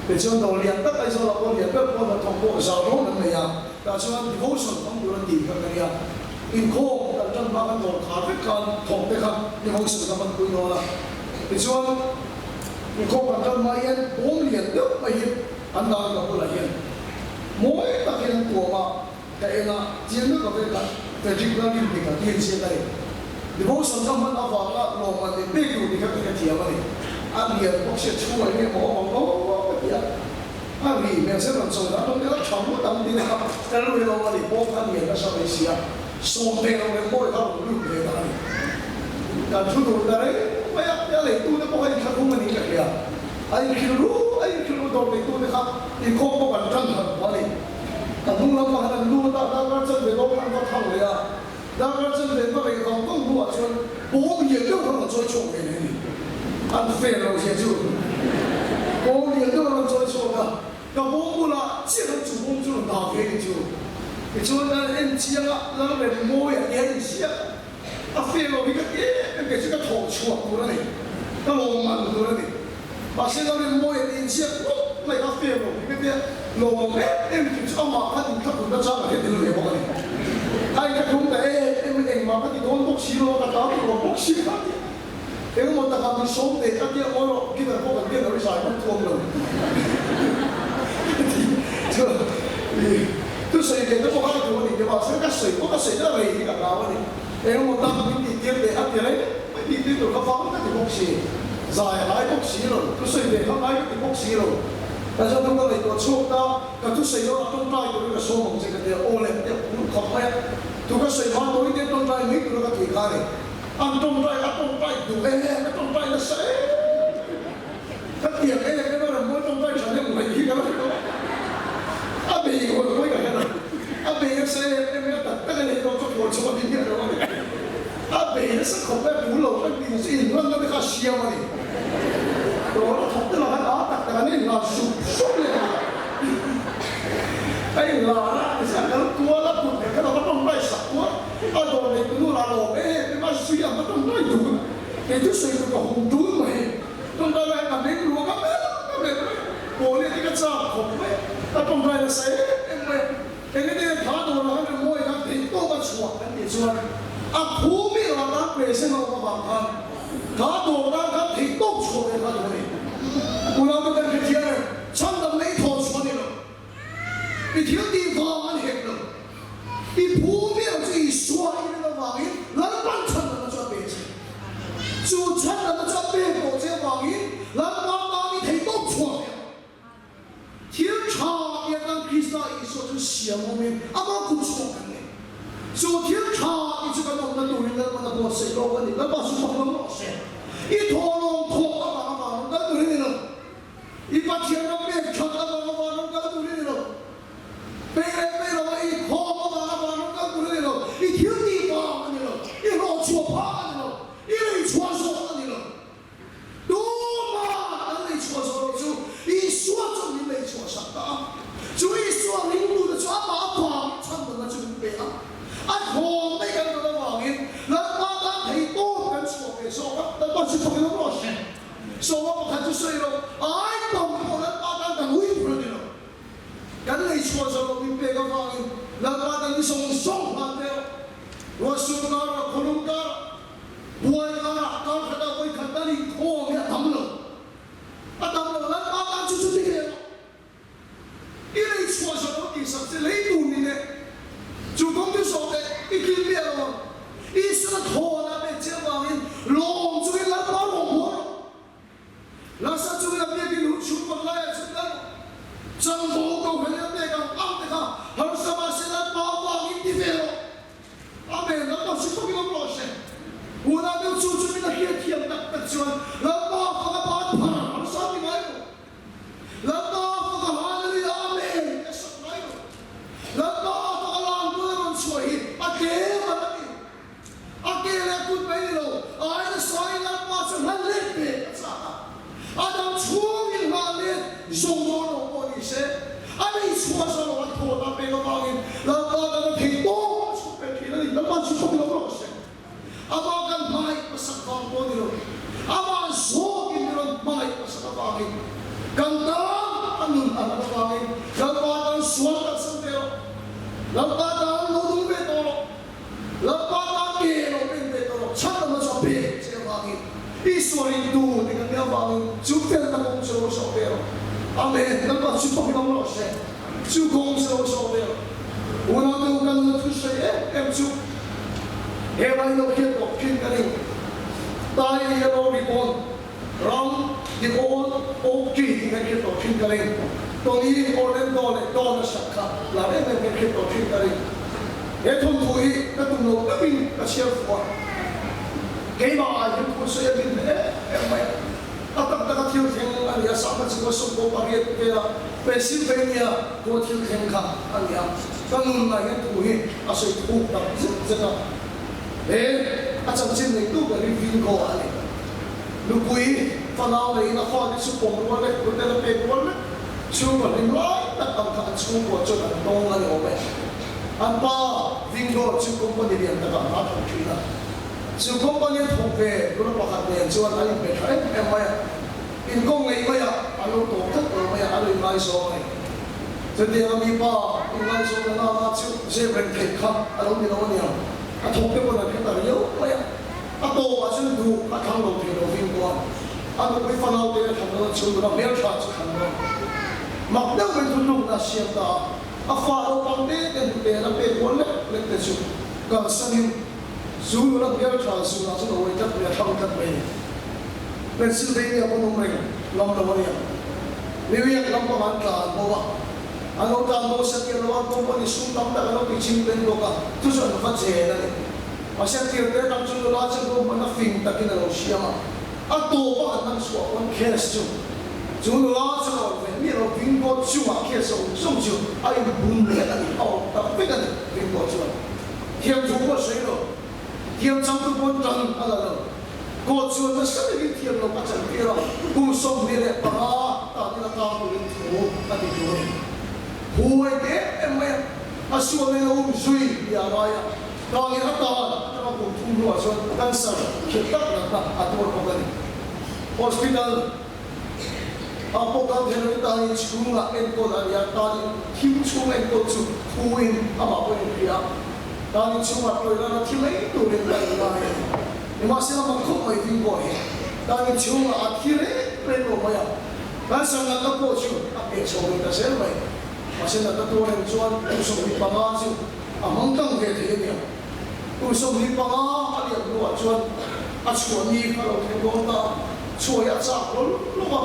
Tichuan dawr lian tak Aizawlah pawh lian ber pawh hnathawk pawh zau dawn an nei a. Tah chuan devotion hmang tur a tih kha ka nia. Inkhawm kan tan hma kan dawr khar vek khan thawk te kha devotion ka hmanpui dawn a. Tichuan inkhawm kan tan hma hian bawm lian deuh mai hi an dan ka bulah hian mawi tak hian an tuam a. Ka en a, chiang deuh ka vek a, Frederick Lalrin dik a tih chiang a ni. Devotion ka hman avanga lawmman leh pek tur ti kha ka hrethiam a ni. A lian bawk sia chhungah enge maw awm ang lo ka ti a. A ri hmel zel rawn chawi dan awm ila tha ngawt ang tiin kha ka rilru hi a awm a ni. Bawm kha lian nasa mai sia, sawm ve lo leh mawi kha rawn lut ve ta a ni. Kan thu dun ta reng mai a, a leitute pawh kha inthlahrung a niin ka hria. A inhrilh ru, a inhrilh ru dawr neitute kha inkhawm pawh kan tan han hmu a ni. Ka hnung lam ah khan an lut a, darkar chanve dawn khan an va thang leh a, darkar chanve va rei vang vang hnuah chuan bawm lian deuh khan rawn chawi chhuak ve leh a ni. An fair lo zia chu bawm lian deuh an rawn chawi chhuak a, ka bawm bulah chiah khan chu bawm chu rawn dah ve a ni chu. Tichuan an en chiang a, Lalremmawi a tia inziak a fair lo hi ka ti em em kei chu ka thawh chhuak tur a ni, ka lawmman tur a ni. Mahse Lalremmawi a tia inziak ngawt mai kha fair lo hi ka tia lawmawm em em tih chu amah khan inthlahrun nachang a hre tel ve bawk a ni. A inthlahrun ta em em a, engmah ka ti dawn bawk si lo a, ka tla tur awm bawk si kha a ti a. Engemaw takah min sawm teh a tia ngawi rawh, guitar pawh kan ken lo i zai hman thuam lo a ti chuan i thusawi ve te pawh kha ka duh a ni te mahse ka sawi pawh ka sawi na rei hi ka hlau a ni. Engemaw tak min tih tir teh a ti reng mai tih tir tur kha vang ka ti bawk si, zai a ngai bawk si lo, thusawi ve kha ngai ka ti bawk si lo. Ka chuan thu ka ngaihtuah chhuak ta, ka thusawi dawn a tawngtai turin ka sawm ang che ka ti a, aw le a ti a phur khawp mai a, thu ka sawi hma tawi te tawngtai mai tura ka tih kha a ni. An tawngtai a tawngtai duh em a tawngtai nasa em ka tiang em em a rambuai tawngtai tha deuh mai hi ka la hre tawh a bei huai huai ka hre lo a bei nasa em em a tak tak a nei tawh chu phuah chhuah a ni miah lo a ni a bei nasa khawp mai a tul lo kan tih chu inhlanna te kha a siam a ni dawr a thawk te lah khan a tak tak an inhlan sup sup leh a a inhlan a a kal kual a kut leh kha lo va tawngtai sak kual. A dawr nei tu nu lah lawm em em a, zui ang ka tawngtai dun. Kei chu sawi tur ka hum dun mai. Tawngtai lai ka meng ruak a mel ka mel mai. Pawl hi ka chak khawp mai. Ka tawngtai nasa em em mai a. Enge te tha dawr ah khan rimawi khan theih tawk a chhuah kan tih chuan a phu mi lo tan present a awm avang khan tha dawr tan khan theih tawk chhuah ve kha duh a ni. Unau te kan hrethiam em? Chhandam lei thaw chhuah a ni lo. I thil tih vang an hek lo. I phu miau chu Isua i rin avangin Lalpan chhandamna chu a pe che. Chu chhandamna chu a pek tawh che avangin Lalpa tan i thei tawp chhuak leh ang. Thil tha tih atan Krista Isua chu siam awmin amah kut chhuak kan nei. Chu thil tha tih chu kan awmna turin Lalpan a buatsaih lawk a ni. Lalpa chu fak lam rawh se. I thawhlawm thawh avang avang rawn kal turin i lo. I Pathian ram pek that avang avang rawn kal tur i ni lo. Pei leh pei lo a i khawm avang avang rawn kal tur i ni lo. I thil tih vang a ni lo. I hlawhchhuah phah a ni lo. I leichhuah zawh a ni lo. Tumah kan leichhuah zawh loh chu Isua chuan min leichhuah sak ta a. Chu Isua ringtute chu amah avangin chhandamna chu min pe a. A thawm daih kan rawn avangin Lalpa tan theihtawp kan chhuah ve zawk a. Lalpa chu fakin awm rawh se. Sawma pakhat chu sawi lo, ai tam pawh Lalpa tan kan ui phur a ni lo. Kan lei chhuah zawh loh min pek avangin Lalpa tan ni zawng zawng hlan teh rawh. Ruahsur karah, khawlum karah, buai karah, kar khatah vawi khat tan inkhawm hi a tam lo. A tam lo, Lalpa tan chu chuti ve rawh. I lei chhuah zawh lo tih sak che lei tur ni leh chu kawng chu zawh teh i tlin miah lo ang. Isua thawn a pek che avangin lawm chungin Lalpa rawng bual rawh. Nasa chungin a biakin hun chhung kawt laiah chuan kal rawh. Changbo kohhran in a pek ang ang te kha harsa mahse Lalpa avangin ti ve rawh. Amen, Lalpa chu fak in awm rawh se. Unau deuh chu chu min a hriatthiam tak tak chuan Lalpa fak a ban phar harsa ti ngai lo. Lalpa faka Hallelujah Amen a sak ngai lo. Lalpa faka lang tun a rawn chhuah hi a tlem a la ni. A ke leh a kut mai ni lo, a ai nasa in Lalpa chu hlan let ve a chak a. A dam chhungin hlan let zawng dawn lo pawh ni se, a lei chhuah zawh lo a thawt a pek avangin Lalpa tan a thei tawk a chhuk ve thin a ni. Lalpa chu fak lo rawh se. Amah kan hmangaih hmasak vang pawh ni lo, amah zawkin min rawn hmangaih hmasak avangin, kan tan a nun a hlat avangin Lalpa tan sual kalsan ve rawh, Lalpa tan lo nung ve tawh rawh, Lalpa tan ke lo pen ve tawh rawh, chhan lamah chu a pek che avangin, Isua ringtu ti kan nih avangin chu felna kawng chu lo zawh ve rawh. Amen. Lalpa chu pakin awm rawh se. Chu kawng chu lo zawh ve rawh. Unaute u kan la thusawi em em chu he lai lo hian awk thin ka ni. Tai yellow ribbon, ram the old oak tree tih kan hriat tawh thin ka ring. Tony Orlando leh Don a sak kha lar em em kan hriat tawh thin ka ring. He thawnthu hi ka tum lo deuhin ka chhiar fuh a, keimah ah hian thusawi a min em em mai a. A tak tak a thil thleng a ni a, sangha chu a sawm pawh pariat vela Pennsylvania khua thil thleng kha a ni a, ka nunna hian thu hi a sawi thuk tak zet zet a, he a chanchin neitu ber hi Vingo a ni. Nupui fanau neiin a fate chu pawm rual leh rutel a pek rual vek, chhungkaw hlim lai tak ang kha an chhungkua chuan an tawng a ni awm e. An pa Vingo chu company lian takah hna thawk thin a. Chu company a thawk ve nula pakhat nen chuan an inbe tha em em mai a, inkawng ngei mai a, an lo tawp tlat lo mai a, an lo inngaizawng a ni. Chutianga mipa inngaizawng na nana chu zep reng theih kha a lo ni lo a niang, a thawk te pawn an hre ta riau mai a, a tawpah chuan duh a thlang lo thei lo ving pawh a, a nupui fanau te a thlan dawn a, chu nula hmeltha chu thlan dawn. Mak deuh mai thuthlukna a siam ta a, a fa naupang te te hnute an a pek rual lek lek te chu kalsanin, Zu nula hmel tha zunah chuan a uai tlat mai, a thlang tlat mai a ni. Pennsylvania pawn awm reng lam lo a nia. New York lam pang an tlan bo a, an lo tlan bo sa piah lo a, company sum tam tak an lo ti ching pen bawk a, chu chu an va chen a ni. Mahse a tir te atang chuan nula chuan ruahmanna fing takin a lo siam a, a tawp a an han chhuah pawn case chu chu nula chuan a awm ve miah lo, Bingo chungah case a awm zawng chu a inbum leh a ni, a awm tak vek a ni Bingo chuan. Thiam thu pawh sawi lo, thiam changtu pawn tan a la lo. Court chuan nasa takin thiam lo a chantir a, kum 25 tanin a tang turin thu a ti tur a ni. Huai te em em mai a, a sual in a um zui ti a ngai a, tangin a tan atanga kum thum hnuah chuan cancer khirh tak natna a tuar bawk a ni. Hospital. A pawh kal thei loin tanin chhungah enkawl a ni a, tanin thim chhung enkawl chu thuin amah pawhin a hria a, tanin chhungah tawilana thi mai turin a inngai a ni. Nimahsela mak khawp mai ding pawh hi tanin chhungah a thi reng reng lo mai a, cancer natna pawh chu a peh chho ve ta zel mai. Mahse natna tuar em chuan kum 25 chu a hmang tlang ve thei a nia. Kum 25 a lian hnuah chuan a chhuah ni kha lo thleng dawn ta a, chhuah hi a chak lo lawk a,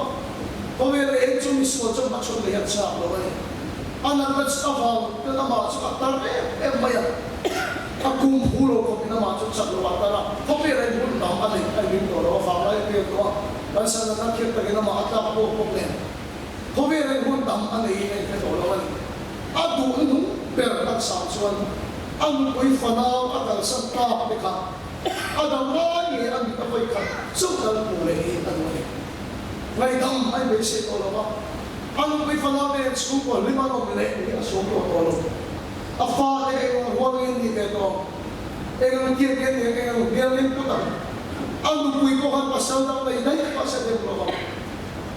khawvel eng chu misual chuan hmachhawn leh hi a chak lo a ni. A natna chu avang ten amah chu a tar em em mai a, a kum phu lo khawpin amah chu chak lo a tar a, khawvel eng hun dang a neih a inring tawh lo, a vang lai a pian tawh a, kan sa natna khiat takin amah a tlak pawh bawk nen khawvel eng hun dang a neihin a inhre tawh lo a ni. A duh hnung ber taksa chuan a nupui fanau a kalsan tak te kha a dam lai nge a mit a vawi khat chauh kal hmu leh hi a duh a ni. Ngaihdam a inbeisei tawh lo va, a nupui fanau te chhungkaw hlim an awm leh hi a sawm tawh tawh lo. A fate eng ang rual nge an nih ve tawh ang? Eng ang tiat nge an nih ang? Eng ang hmel nge an put ang? A nupui pawh khan pasal dang nei daih pah se dem lo vang.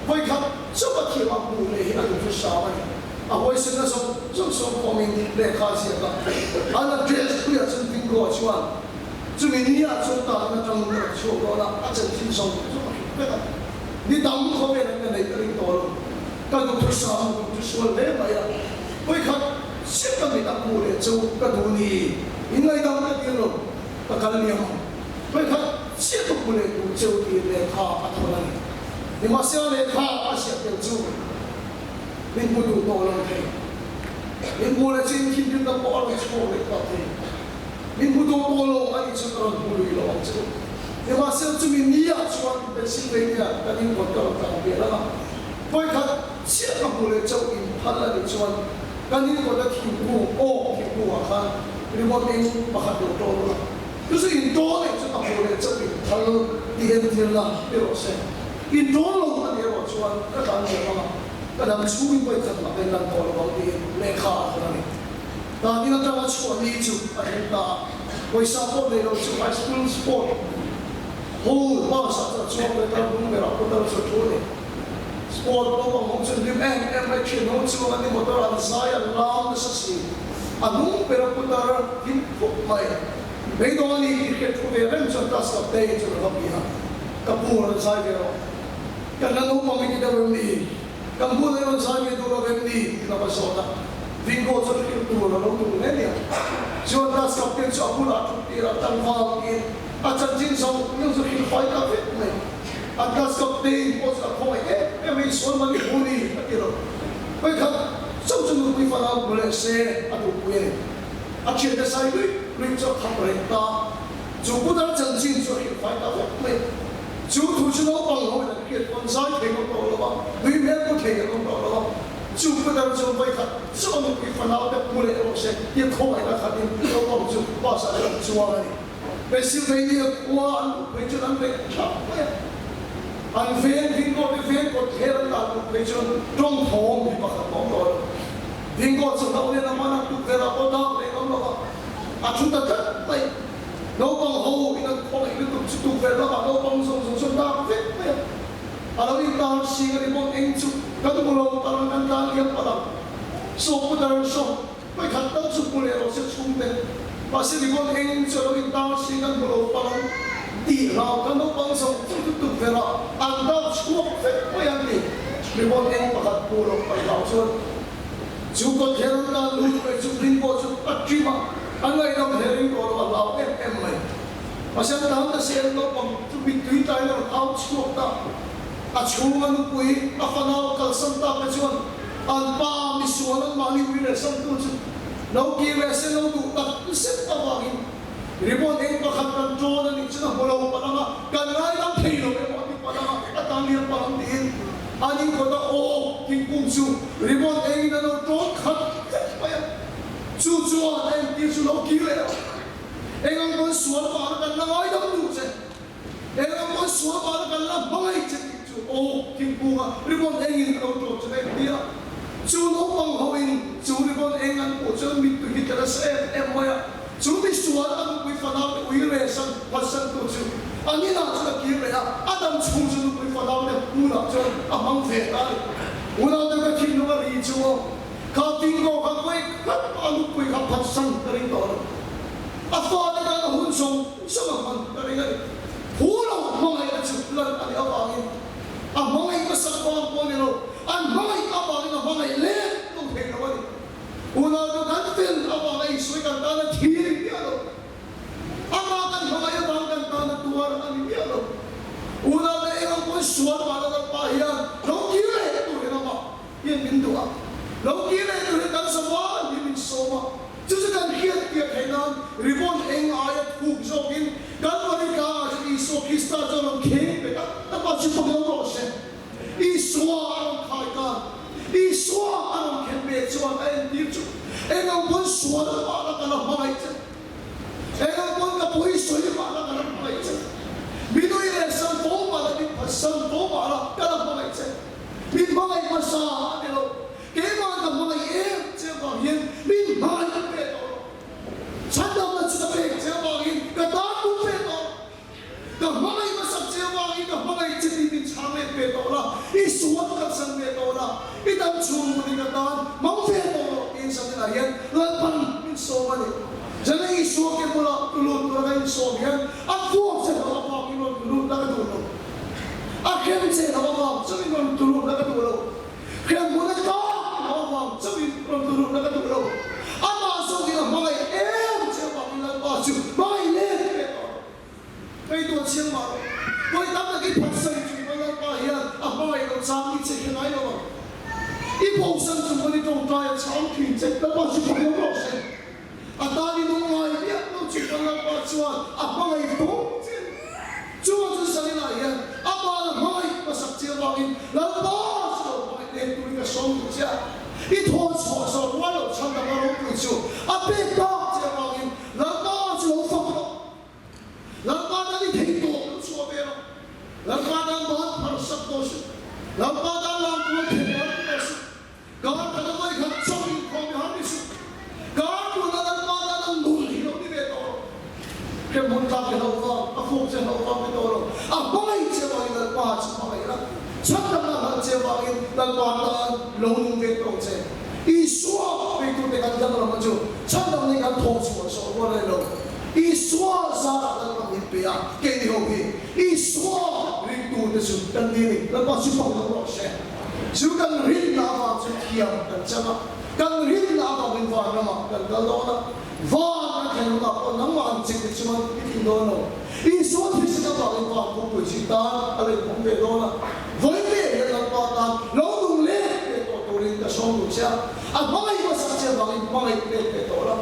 Vawi khat chauh a thiam a hmuh leh hi a duh chu hram a ni. A huaisenna zawng zawng sawm pawmin lehkha a ziak a, an address puiah chuan Bingo-a chuan chumi niah chuan tan atang ka rawn chhuak dawn a, a chanchin zawng zawng a hrilh vek a. Ni dang khawvel an ka neih ka ring tawh lo. Ka duhthusam a duhthusua hle mai a, vawikhat chiah ka mit a hmuh leh chu ka duh ni, in ngaihdam ka dil lo, ka kal liam ang. Vawikhat chiah ka hmu leh duh cheu tih lehkha a thawn a ni. Nimahsela lehkha a ziah tel chu. Min hmu duh tawh lo thei. Min hmu leh chu in thinrimna pawh a rawn chhuak leh ta thei. Min hmu duh tawh lo a nih chuan ka rawn hmu lui lo ang che u. Nimahsela chumi niah chuan Pennsylvania kan inkawt ka rawn tlan ve lang a. Vawikhat chiah ka hmu leh chauh in phal a nih chuan kan inkawt a thingkung, oak thingkungah khan remote eng pakhat lo tawn ula. Chu chu in tawn leh chu ka hmu leh chauh in phal tih entirna ni rawh se. In tawn lo a nih erawh chuan ka tlan ve hmang a, ka dam chhungin vawi khat mah ka inlan tawh lo ang tiin lehkha a thawn a ni. Tanin atanga chhuah ni chu a thleng ta a, pawisa pawh nei lo chu high school sport hall bus ah chuan chuang ve tar hnung berah pawh tar chu a thu a ni. Sport naupang ho chu an hlim em em mai thin ho chuang an ni motor an zai an lam nasa si, a hnung bera putar hlim khawp mai. Beidawng a ni tih hriat thu ve reng chuan class kapte chuan a va bia a. Ka pu rawn zai ve rawh. Kan la naupang i ti deuh em ni? Kan bulah i rawn zai ve duh lo em ni? Tiin a va zawt a. Bingo chu hrilh tur a lo duh hle nia. Chuan class captain chu a bulah thut tir a, tlangval tiin a chanchin zawng zawng chu hrilh fai ta vek mai. A class captain pawh chu a khawngaih em em a, Isual mani hu ni a ti lo. Vawikhat chauh chu nupui fanau hmu leh se a duhpui a ni. A thiante sai luih luih chu a khap reng ta. Chu putar chanchin chu a hrilh fai ta vek mai. Chu thu chu naupang ho in an hriat pawn zai thei ngawt tawh lo a, nui hmel pu thei an awm tawh lo a. Chu putar chu vawikhat chu a nupui fanau te hmu leh rawh se tia khawngaihna khatin naupang chu bus ah chuan chuang a ni. Pennsylvania khua an luh phei chuan an reh thap mai a. An veng Bingo te veng kawt thler an dan luh phei chuan tawng thawm hi pakhat a awm tawh lo. Bingo chu hlauh nen a hman a, tukverh ah pawh dak leh ngam lo a, a thu ta tlat mai. Naupang ho in an khawngaih lutuk chu tukverh lamah naupang zawng zawng chu an dak vek mai a. A lo intar sing a ni bawk eng chu kan hmu lo tar ang kan tlan liam palh ang. Saw putar saw vawikhat tal chu hmu leh rawh se chhungte. Mahse ni bawk eng chu a lo intar sing kan hmu lo palh ang tih hlau kha naupang zawng zawng chu tukverh ah an dak chhuak vek mai ang ni. Ni bawk eng pakhat hmu lo paih hlau chuan chu kawtthler an tan lut mai chu hring pawh chu a ṭim a. A ngaihdam he ring tawh lo a hlau em em mai. Pasal tan ta sel naupang chu mittui tlai lo au chhuak ta. A chhung a nupui a fanau kalsan tak te chuan an pa misual an mahni ui leh samtu chu lo kir leh se lo duh tak zet avangin ribbon eng pakhat kan ṭawn a nih chuan a hmu lo palh ang a, kan ngaidam thei lo emaw a ti palh ang a, a tan liam palh ang tiin an inkawt a, aw thingkung chu ribbon engin a lo ṭawn khat vek mai a. Chu chuan a entir chu lo kir leh a, Eng ang pawn sual vana kan la ngaidam duh che, eng ang pawn sual vana kan la hmangaih che tih chu aw thingkunga ribbon engin a lo ṭawt chu ka entir a. Chu naupang hoin chu ribbon eng an hmuh chuan mittui hi tla nasa em em mai a, chu misual a nupui fanaute ui rehsan phatsantu chu an inah chuan a kir leh a, a dam chhung chu nupui fanaute hmunah chuan a hmang ve ta a ni. Unaute ka thinlung a ri chu aw. Kha Bingo kha vawi khat a nupui kha phatsan ka ring tawh lo. A fate tan a hun zawng zawng a hman ka ring a ni. Hu lo hmangaihna chu lan a nih avangin a hmangaih hmasak vang pawh a ni lo, an hmangaih avangin a hmangaih leh lo thei lo a ni. Unau chu kan fel avanga Isua kan tan a thi a ni miah lo. Amah kan hmangaih avang kan tan a tuar a ni miah lo. Unau te eng ang pawn sual mahna Lalpa hian lo kir leh turin amah hian min duh a, lo kir leh tur hian kan zavan hi min sawm a, chu chu kan hriat piah theih nan ribbon eng aia thuk zawkin Kalvari tlangah chuan Isua Krista chu a rawn kheng bet a, ka pa chu fak lo rawh se. Isua a rawn khai khan, Isua a rawn khen ve chuan a entir chu eng ang pawn sual mahna ka la hmangaih che. Engah pawn ka pawi sawi mahla ka la hmangaih che. Mi nui leh sam fo mahla min phatsan fo mahla ka la hmangaih che. Min hmangaih hmasa a ni lo. Keimah ka hmangaih em che avang hian min hmangaih ve tawh lo. Chhandamna chu ka pek che avangin ka tan pum ve tawh lo. Ka hmangaih hmasak che avangin ka hmangaih che tih min chhang let ve tawh la, i sual ka chan ve tawh la, i dam chhung hmun i ka tan mang ve tawh lo tiin Satina hian Lalpan min sawm a ni. Zana Isua ke bulah tu lut tura ka insawm hian a vuak che lo avangin rawn tu lut la ka duh lo. A hrem che lo avang chauhin rawn tu lut la ka duh lo. Hrem hmun a tlak lo avang chauhin rawn tu lut la ka duh lo. Amah zawkin a hmangaih em che avangin Lalpa chu hmangaih let ve tawh lo. Ngaihtuah chiang mah rawh. Vawi tam tak i phatsan chung pawn Lalpa hian a hmangaih lo chang i che kha ngai lo ang. I bosan chung pawn i tawngtai a chang thin che. Lalpa chu hmangaih lo rawh se. A tan i nung ngai miah lo chung pawn Lalpa chuan a hmangaih fo che. Chuan chu Zaninah hian amah la hmangaih hmasak che avangin Lalpa chu lo hmangaih leh turin ka sawm duh che a. I thawn chhuah zawh rual loh chhan dang a ropui chu a pek tak che avangin Lalpa chu lo fak rawh. Lalpa tan i thei tawp lo chhuah ve rawh. Lalpa tan ban phar sak tawh suh. Lalpa tan lampuan thei har ni tawh suh. Kar khat a vawi khat chauh inkhawm i har ni suh. Kar tuna Lalpa tan an nun hi lo ni ve tawh rawh. Hremhmun tlak i hlauh vang, a fuk che hlauh vang ni tawh lo. A hmangaih che vangin Lalpa chu hmangaih la. Chhandamna hlan che vangin Lalpa tan lo nung ve tawh che. Isua beitute kan danglam a chu chhandamna hi kan thawh chhuah zawh rual a ni lo. Isua zarah Lalpa min pe a, keini ho hi Isua ringtute chu kan ni a ni. Lalpa chu fak lo rawh se. Chu kan rinna avang chu thiam kan chang a. Kan rinna avangin van ramah kan kal dawn a, van kan thlen hunah pawh nangmah ang chik te chuan i tling dawn lo. Isua thisen avangin van kawngpui chu i tan a lo inhawng ve dawn a, vawi ve hian Lalpa tan lo nung let ve tawh turin ka sawm duh che a, a hmangaih hmasa che avangin hmangaih let ve tawh la.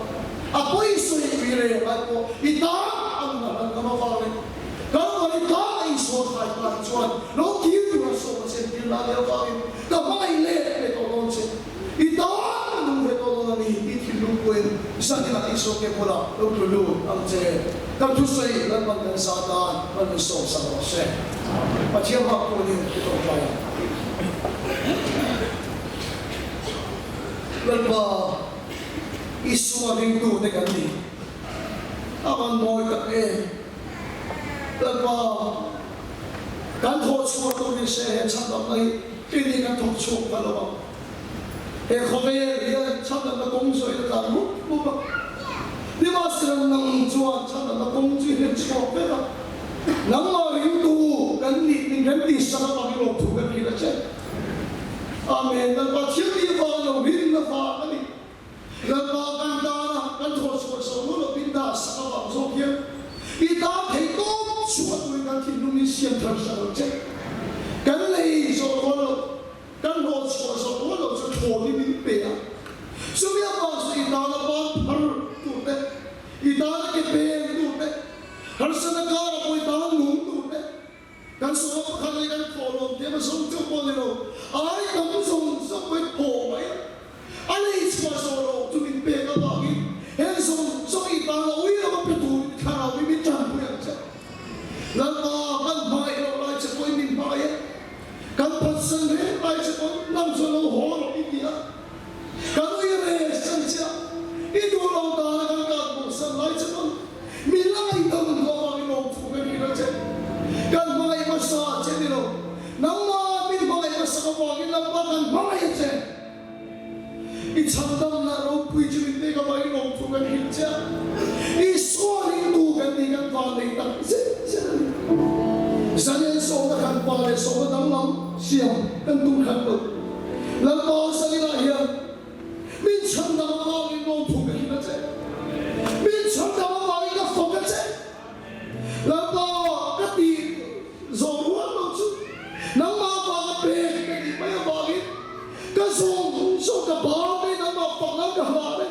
A pawi sawi pui reng ai pawh i tan a nun a hlan ngam avangin Kalvari tan a Isua thlai ta hi chuan lo kir tura sawm a chentir la nia avangin ka hmangaih let ve tawh dawn che. I tan ka nung ve tawh dawn a ni tih thinlung pawhin zaninah Isua ke bulah lo tlu lut ang che. Kan thusawi Lalpan kan zah tan kan min sawm sak rawh se. Pathian bak tunin i tawngtai ang. Lalpa Isua ringtute kan ni. A van mawi tak em. Lalpa, kan thawh chhuah tur ni se he chhandamna hi tini kan thawk chhuak ta lo ang. He khawvel hian chhandamna kawng zawhin a tlan mup mup a. Nimahsela nang chuan chhandamna kawng chu i hre chhuak vek a. Nangmah ringtu kan nih min remti sak avangin lawmthu kan hrilh a che. Amen. Lalpa thil tih avangin lo rinna vang a ni. Lalpa kan tana kan thawh chhuah zo lo lo min dah sak avang zawk hian i tan theih tawp chhuah turin kan thinlung in siam thar sak ang che. Kan lei zawh rual lo, kan hlawh chhuah zawh rual lo chu thawn hi min pe a. Chumi avang chu i tana ban phar tur te, i tana ke peng tur te, harsatna kara pawh i tan nung tur te, Kan saw pakhat leh kan thawh lawm tih a zawng chauh pawh a ni lo, ai tam zawng zawng pawhin thaw mai a, a lei chhuah zawh loh chu min pek avangin heng zawng zawng i tan a ui lova pe turin thlarau hi min tanpui ang che. Lalpa kan hmangaih loh lai che pawhin min hmangaih a, kan phatsan reng lai che pawhin nang chuan lo haw rawh i ti a, kan ui reh san che a, i duh lo dana kan kalbosan lai che pawn Mi ngaidam hlawh avangin lawmthu kan hrilh a che. Kan hmangaih hmasa che ni lo. Nangmah min hmangaih hmasak avangin Lalpa kan hmangaih a che. I chhandamna ropui chu min pek avangin lawmthu kan hrilh che a. Isua ringtu kan nih kan vanneih tak zet zet a ni. Zanian sawmna khan pa leh sawmna danglam siam kan tum khat lo. Lalpa Zaninah hian Min chhandam avangin lawmthu ka hrilh a che. Min chhandam avangin ka fak a che. Lalpa, ka tih zawh rual lo chu nangmah avanga pek ka nih mai avangin ka zawng zawng ka ba te nangmah fak nan ka hlan e.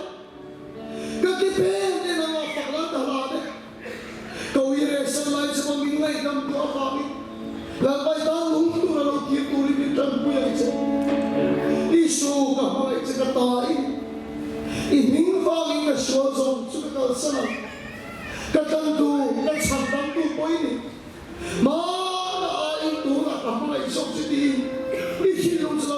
Ka ke pen te nangmah fak nan ka hlan e. Ka ui rehsan lai chu min ngaihdam tawh avangin Lalpa i tan lung tur a lo kir turin min tanpui ang che. Isu ka hmangaih che ka tain i hming vangin ka sual zawng chu ka kalsan ang. Ka tlantu, ka chhandamtu pawh i ni. Hmana aiin tunah ka hmangaih zawk che tiin i thinlung chu lo.